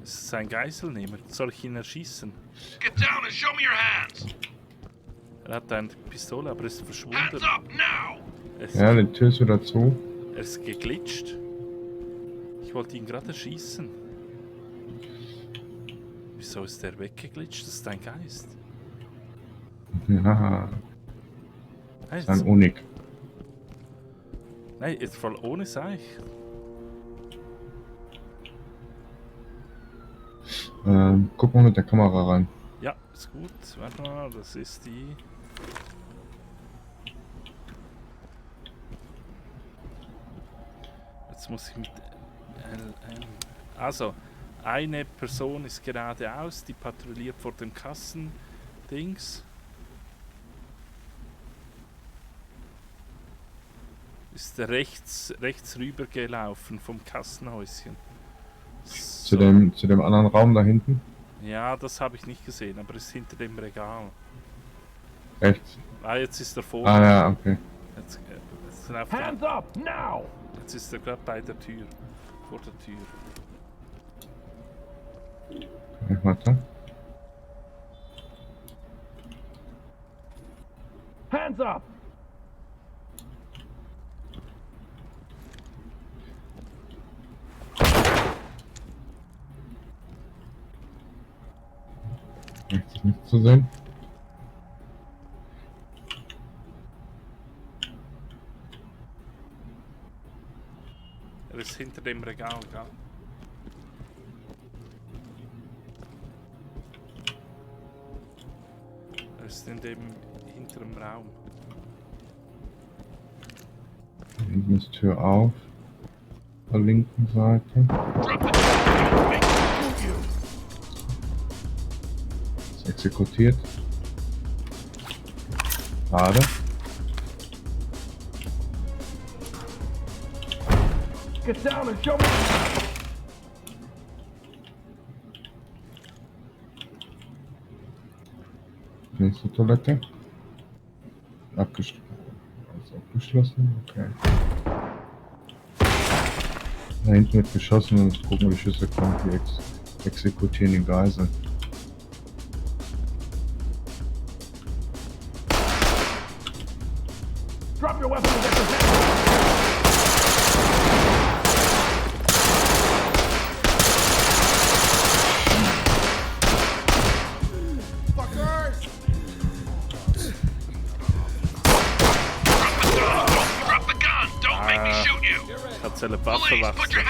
Das ist ein Geiselnehmer. Soll ich ihn erschießen? Get down and show me your hands. Er hat eine Pistole, aber ist verschwunden. Hands up now. Ja, die Tür ist wieder zu. Er ist geglitscht. Ich wollte ihn gerade erschießen. Wieso ist der weggeglitscht? Das ist ein Geist. Ja, Nein, ist ein Unik. nein, ist voll ohne Seich. Guck mal mit der Kamera rein. Ja, ist gut. Warte mal, das ist die. Jetzt muss ich mit also, eine Person ist geradeaus, die patrouilliert vor dem Kassendings. Ist rechts rüber gelaufen vom Kassenhäuschen. Zu dem anderen Raum da hinten. Ja, das habe ich nicht gesehen, aber ist hinter dem Regal. Rechts. Ah, jetzt ist er vor. Ah ja, okay. Jetzt Hands up now! Jetzt ist er gerade bei der Tür. Vor der Tür. Okay, warte. Hands up! Rechts ist nichts zu sehen. Er ist hinter dem Regal, gell? ist in dem hinteren Raum. Hinten ist Tür auf. Auf der linken Seite. Ist exekutiert. Schade. Get down and show me. Nächste Toilette. Abgeschlossen. Okay. Da hinten wird geschossen und jetzt gucken, wie die Schüsse kommen. Die exekutieren die Geiseln. Drop your weapon and get your hands. Ich hab seine Waffe wachsen.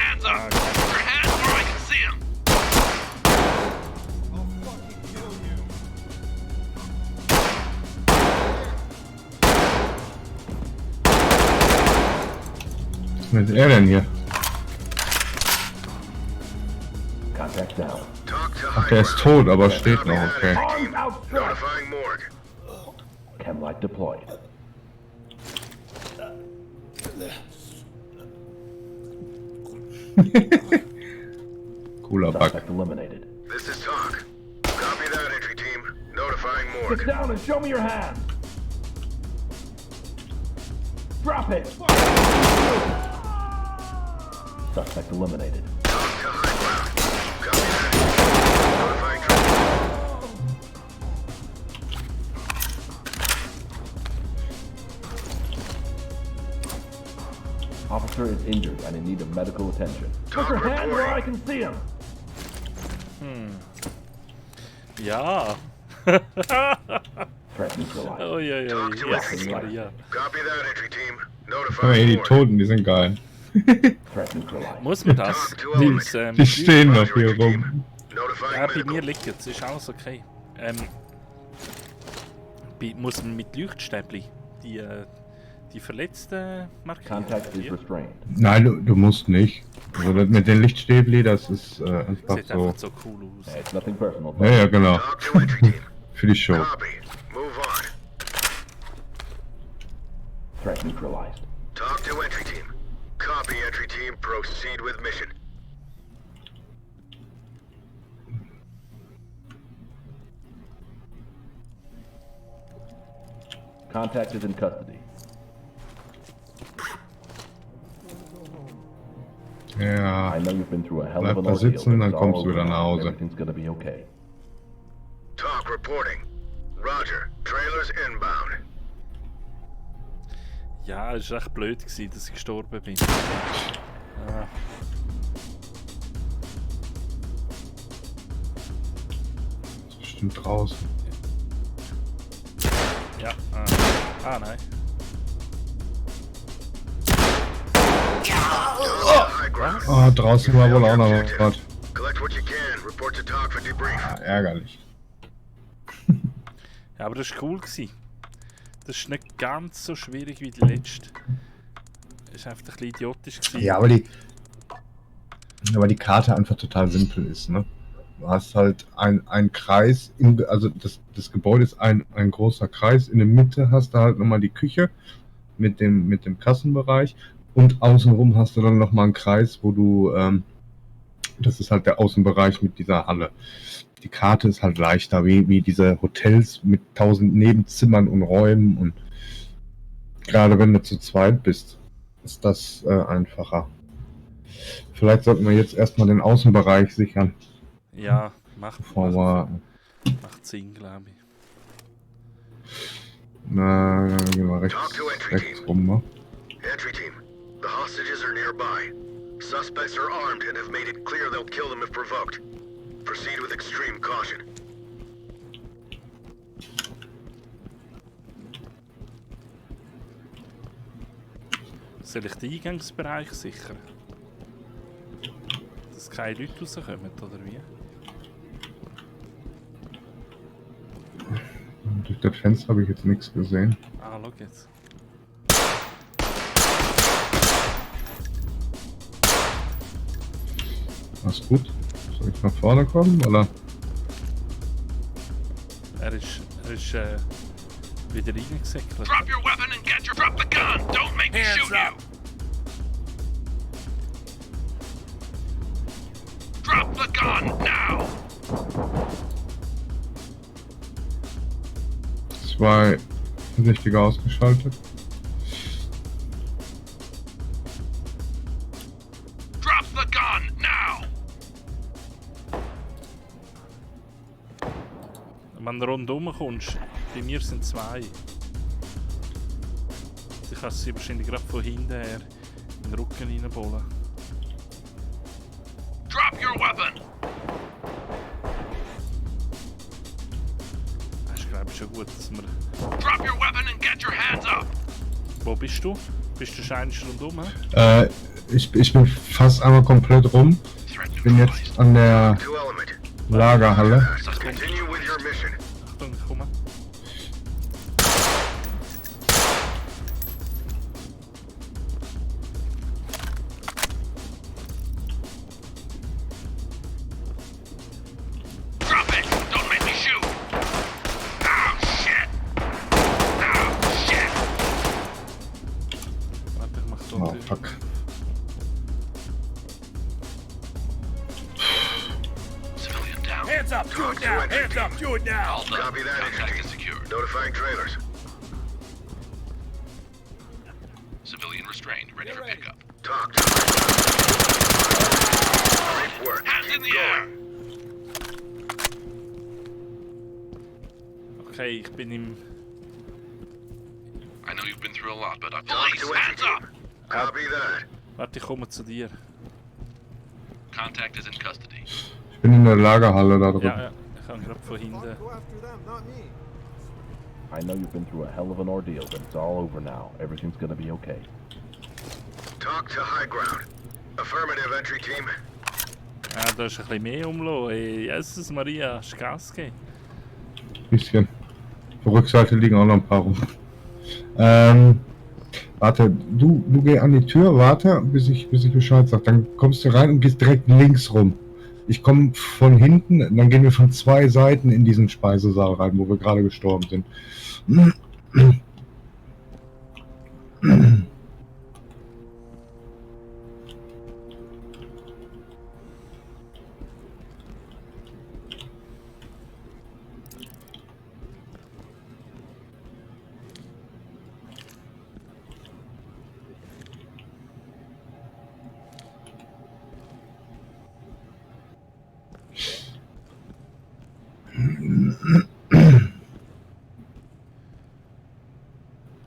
Was ist er denn hier? Contact down. Ach, der ist tot, aber steht noch, okay. Arms outstretched. Notifying morgue. Chem-light deployed. Cooler Bug. Suspect eliminated. This is TOC. Copy that, entry team. Notifying Get morgue. down and show me your hands. Drop it. Suspect eliminated. TOC to high ground. Copy that. Notifying troops. Officer is injured and in need of medical attention. Put your TOC hand where I reporting. can see him. Ja. Threat neutralized. Oh ja, ja, Talk to ja. entry team. Ja. Copy that, entry team. Aber ey, Notifying die morgue. Toten, die sind geil. Threat neutralized. Muss man das? Die stehen noch hier rum. Notifying Ja, bei medical. mir liegt es, ist alles okay. Muss man mit Leuchtstäbli die Verletzten markieren? Contact is Ja. restrained. Nein, du musst nicht. Also das mit den Lichtstäbli, das ist einfach Sieht so. einfach so cool aus. It's nothing personal. Ja, ja, genau. TOC to entry team. Für die Show. Copy. Move on. Threat neutralized. TOC to entry team. Copy, entry team. Proceed with mission. Contact is in custody. Ja. I know you've been through a hell Bleib of an da ordeal, sitzen, but dann it's kommst all du over wieder nach now. Hause. Everything's gonna be okay. TOC reporting. Roger. Trailers inbound. Ja, es war echt blöd, gewesen, dass ich gestorben bin. Ah. Ist bestimmt draußen. Ja, nein. High ground. Ah, draußen war wohl auch noch was. Collect what you can. Report to TOC for debrief. Ah, ärgerlich. Ja, aber das war cool. Gewesen. Das ist nicht ganz so schwierig wie die letzte. Das war einfach ein bisschen idiotisch. Gewesen. Ja, aber die Karte einfach total simpel ist, ne? Du hast halt ein Kreis, also das Gebäude ist ein großer Kreis. In der Mitte hast du halt nochmal die Küche mit dem Kassenbereich und außenrum hast du dann nochmal einen Kreis, wo du, das ist halt der Außenbereich mit dieser Halle. Die Karte ist halt leichter, wie diese Hotels mit 1000 Nebenzimmern und Räumen und gerade wenn du zu zweit bist, ist das einfacher. Vielleicht sollten wir jetzt erstmal den Außenbereich sichern, Ja, macht Sinn, glaube ich. Na, dann gehen wir rechts rum, ne? Entry team. The hostages are nearby. Suspects are armed and have made it clear they'll kill them if provoked. Proceed with extreme caution. Soll ich den Eingangsbereich sichern? Dass keine Leute rauskommen, oder wie? Durch das Fenster habe ich jetzt nichts gesehen. Ah, schau jetzt. Alles gut. Soll ich nach vorne kommen, oder? Er ist wieder reingesäckelt. Drop your weapon and get your drop the gun. Don't make me shoot you. Drop the gun now. 2 Verdächtige ausgeschaltet. Drop the gun now. Wenn du rundherum kommst, bei mir sind 2. Du kannst sie wahrscheinlich gerade von hinten her in den Rücken reinbollen. Drop your weapon. Das ist, glaube ich, schon gut, dass wir... Drop your weapon and get your hands up. Wo bist du? Bist du scheinbar rundherum? Ich bin fast einmal komplett rum. Ich bin jetzt an der To element. Lagerhalle. Continue with your mission. Achtung, ich komme. Drop it. Don't make me shoot. Oh shit. Oh shit. Warte, ich mach da Oh, die- fuck. Civilian down. Hands up, do it now! Hands up, do it now! Copy that, entry team. secured. Notifying trailers. Civilian restrained. Ready for pickup. Talk to Great work. Hands in Keep the air. going. Okay, ich bin im... I know you've been through a lot, but Talk police, to hands entry up. team. Copy that. Warte, ich komme zu dir. Contact is in custody. Ich bin in der Lagerhalle da drin. Ja, ja, ich kann gerade von hinten... I know you've been through a hell of an ordeal, but it's all over now. Everything's gonna be okay. Talk to high ground. Affirmative, entry team. Ja, da ist ein bisschen mehr umlassen. Hey, Jesus Maria, hast du Gas gegeben? Bisschen. Auf der Rückseite liegen auch noch ein paar rum. Warte, du geh an die Tür, warte, bis ich Bescheid sag. Dann kommst du rein und gehst direkt links rum. Ich komme von hinten, dann gehen wir von 2 Seiten in diesen Speisesaal rein, wo wir gerade gestorben sind.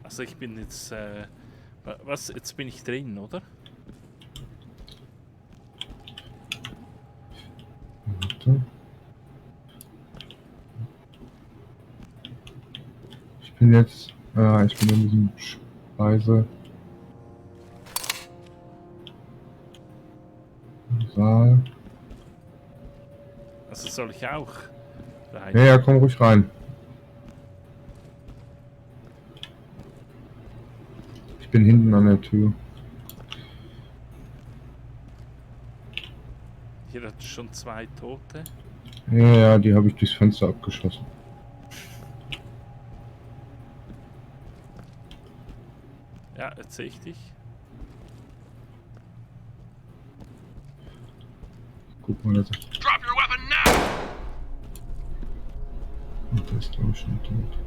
Also ich bin jetzt... was? Jetzt bin ich drin, oder? Warte. Ich bin jetzt, ich bin in diesem Saal. Also soll ich auch rein? Ja, komm ruhig rein. Ich bin hinten an der Tür. Hier hat es schon 2 Tote. Ja, die habe ich durchs Fenster abgeschossen. Ja, jetzt sehe ich dich. Guck mal, das Drop your weapon now. ist glaube ich schon tot.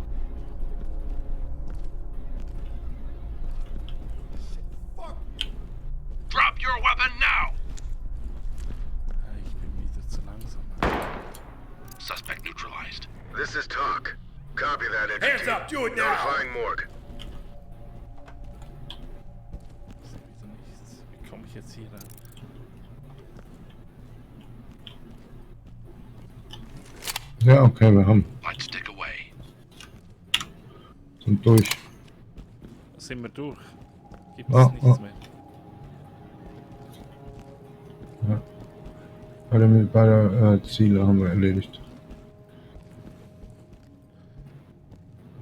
Drop your weapon now. Ich bin wieder zu langsam. Suspect neutralized. This is talk. Copy that, entry Hands team. up, do it now! Notifying morgue. Ich sehe wieder nichts. Wie komme ich jetzt hier rein? Ja, okay, wir haben. Light stick away. Sind durch. Sind wir durch? Gibt es Ah, nichts ah. mehr? Ja. Beide Ziele haben wir erledigt.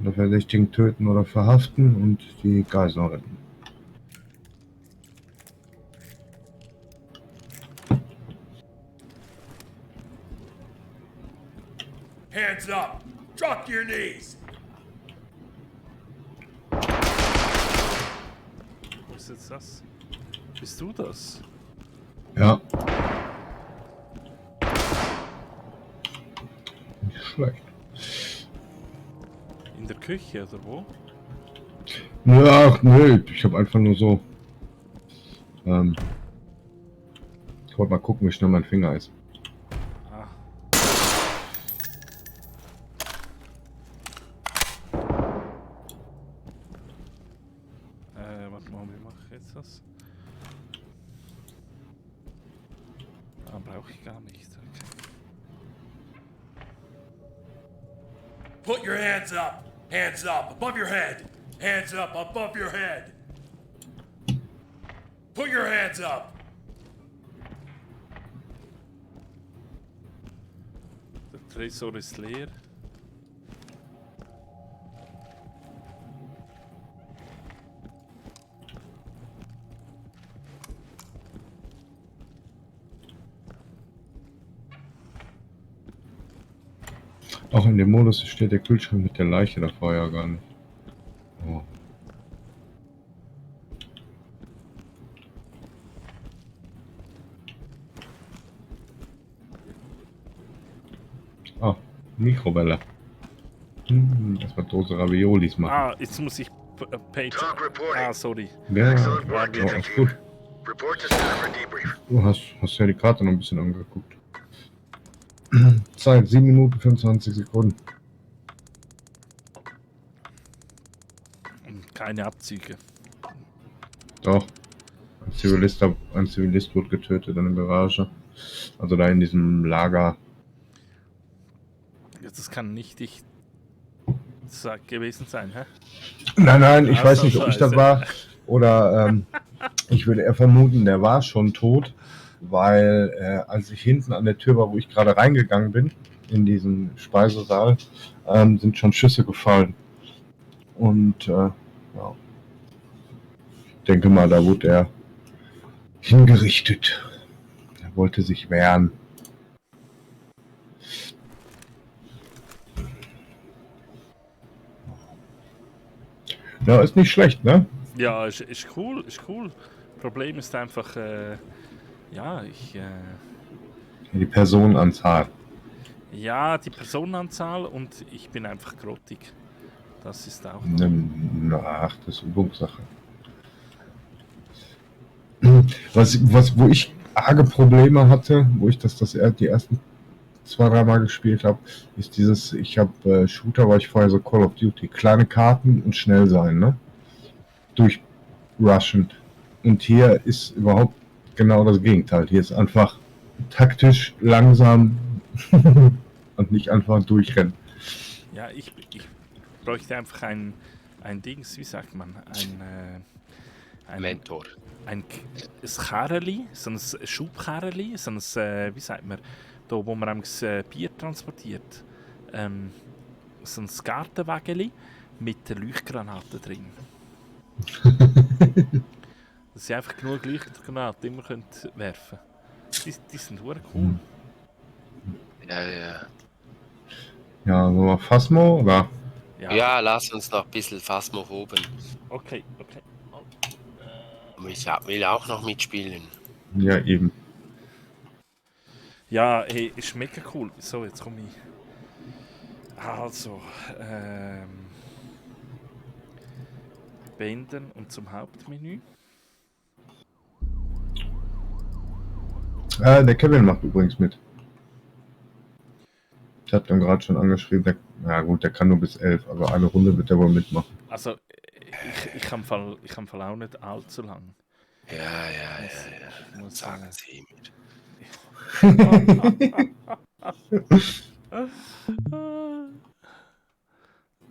Oder Verdächtigen töten oder verhaften und die Geiseln retten. Hands up! Drop to your knees! Wo ist jetzt das? Bist du das? Ja. Nicht schlecht. In der Küche oder wo? Ja, ach nö, ich habe einfach nur so. Ich wollte mal gucken, wie schnell mein Finger ist. Ah. Warte mal, wie mache ich jetzt das? Ah, brauche ich gar nicht. Okay. Put your hands up! Hands up above your head! Hands up above your head! Put your hands up! Der Tresor ist leer. Auch in dem Modus steht der Kühlschrank mit der Leiche davor ja gar nicht. Oh. Ah, Mikrowelle. Erstmal Dose Raviolis machen. Ah, jetzt muss ich Page. Talk reporting. Ah, sorry. Ja, Excellent work, ja, alles Detective. gut. Report to center for debrief. Du hast ja die Karte noch ein bisschen angeguckt. Zeit 7 Minuten 25 Sekunden. Keine Abzüge. Doch. Ein Zivilist wurde getötet in der Garage. Also da in diesem Lager. Ja, das kann nicht ich gewesen sein, hä? Nein, ich Ach weiß so, nicht, ob ich das scheiße. war. Oder ich würde eher vermuten, der war schon tot. Weil als ich hinten an der Tür war, wo ich gerade reingegangen bin, in diesen Speisesaal, sind schon Schüsse gefallen. Und ja. Ich denke mal, da wurde er hingerichtet. Er wollte sich wehren. Ja, ist nicht schlecht, ne? Ja, ist cool, ist cool. Problem ist einfach, ja, Die Personenanzahl. ja, die Personenanzahl und ich bin einfach grottig. Das ist auch. Ach, das ist Übungssache. Wo ich arge Probleme hatte, wo ich die ersten 2-3 Mal gespielt habe, ist dieses, ich habe Shooter, war ich vorher so Call of Duty, kleine Karten und schnell sein, ne? Durchrushend. Und hier ist überhaupt genau das Gegenteil. Hier ist einfach taktisch, langsam und nicht einfach durchrennen. Ja, ich bräuchte einfach ein Dings, wie sagt man, ein Mentor. ein Karreli, so ein Schubkarreli, so ein, wie sagt man, da wo man Bier transportiert, so ein Gartenwägeli mit Leuchtgranaten drin. Dass sie einfach genug Leuchtgranaten immer könnt werfen. Die sind verdammt cool. Ja. Ja, so mal Phasmo, oder? Ja, lass uns noch ein bisschen Phasmophoben. Okay. Ich will auch noch mitspielen. Ja, eben. Ja, hey, ist mega cool. So, jetzt komme ich. Also, beenden und zum Hauptmenü. Der Kevin macht übrigens mit. Ich habe dann gerade schon angeschrieben, der kann nur bis 11, aber eine Runde wird er wohl mitmachen. Also, ich kann Fall auch nicht allzu lang. Ja. Ich muss Sagen sagen. Sie mir.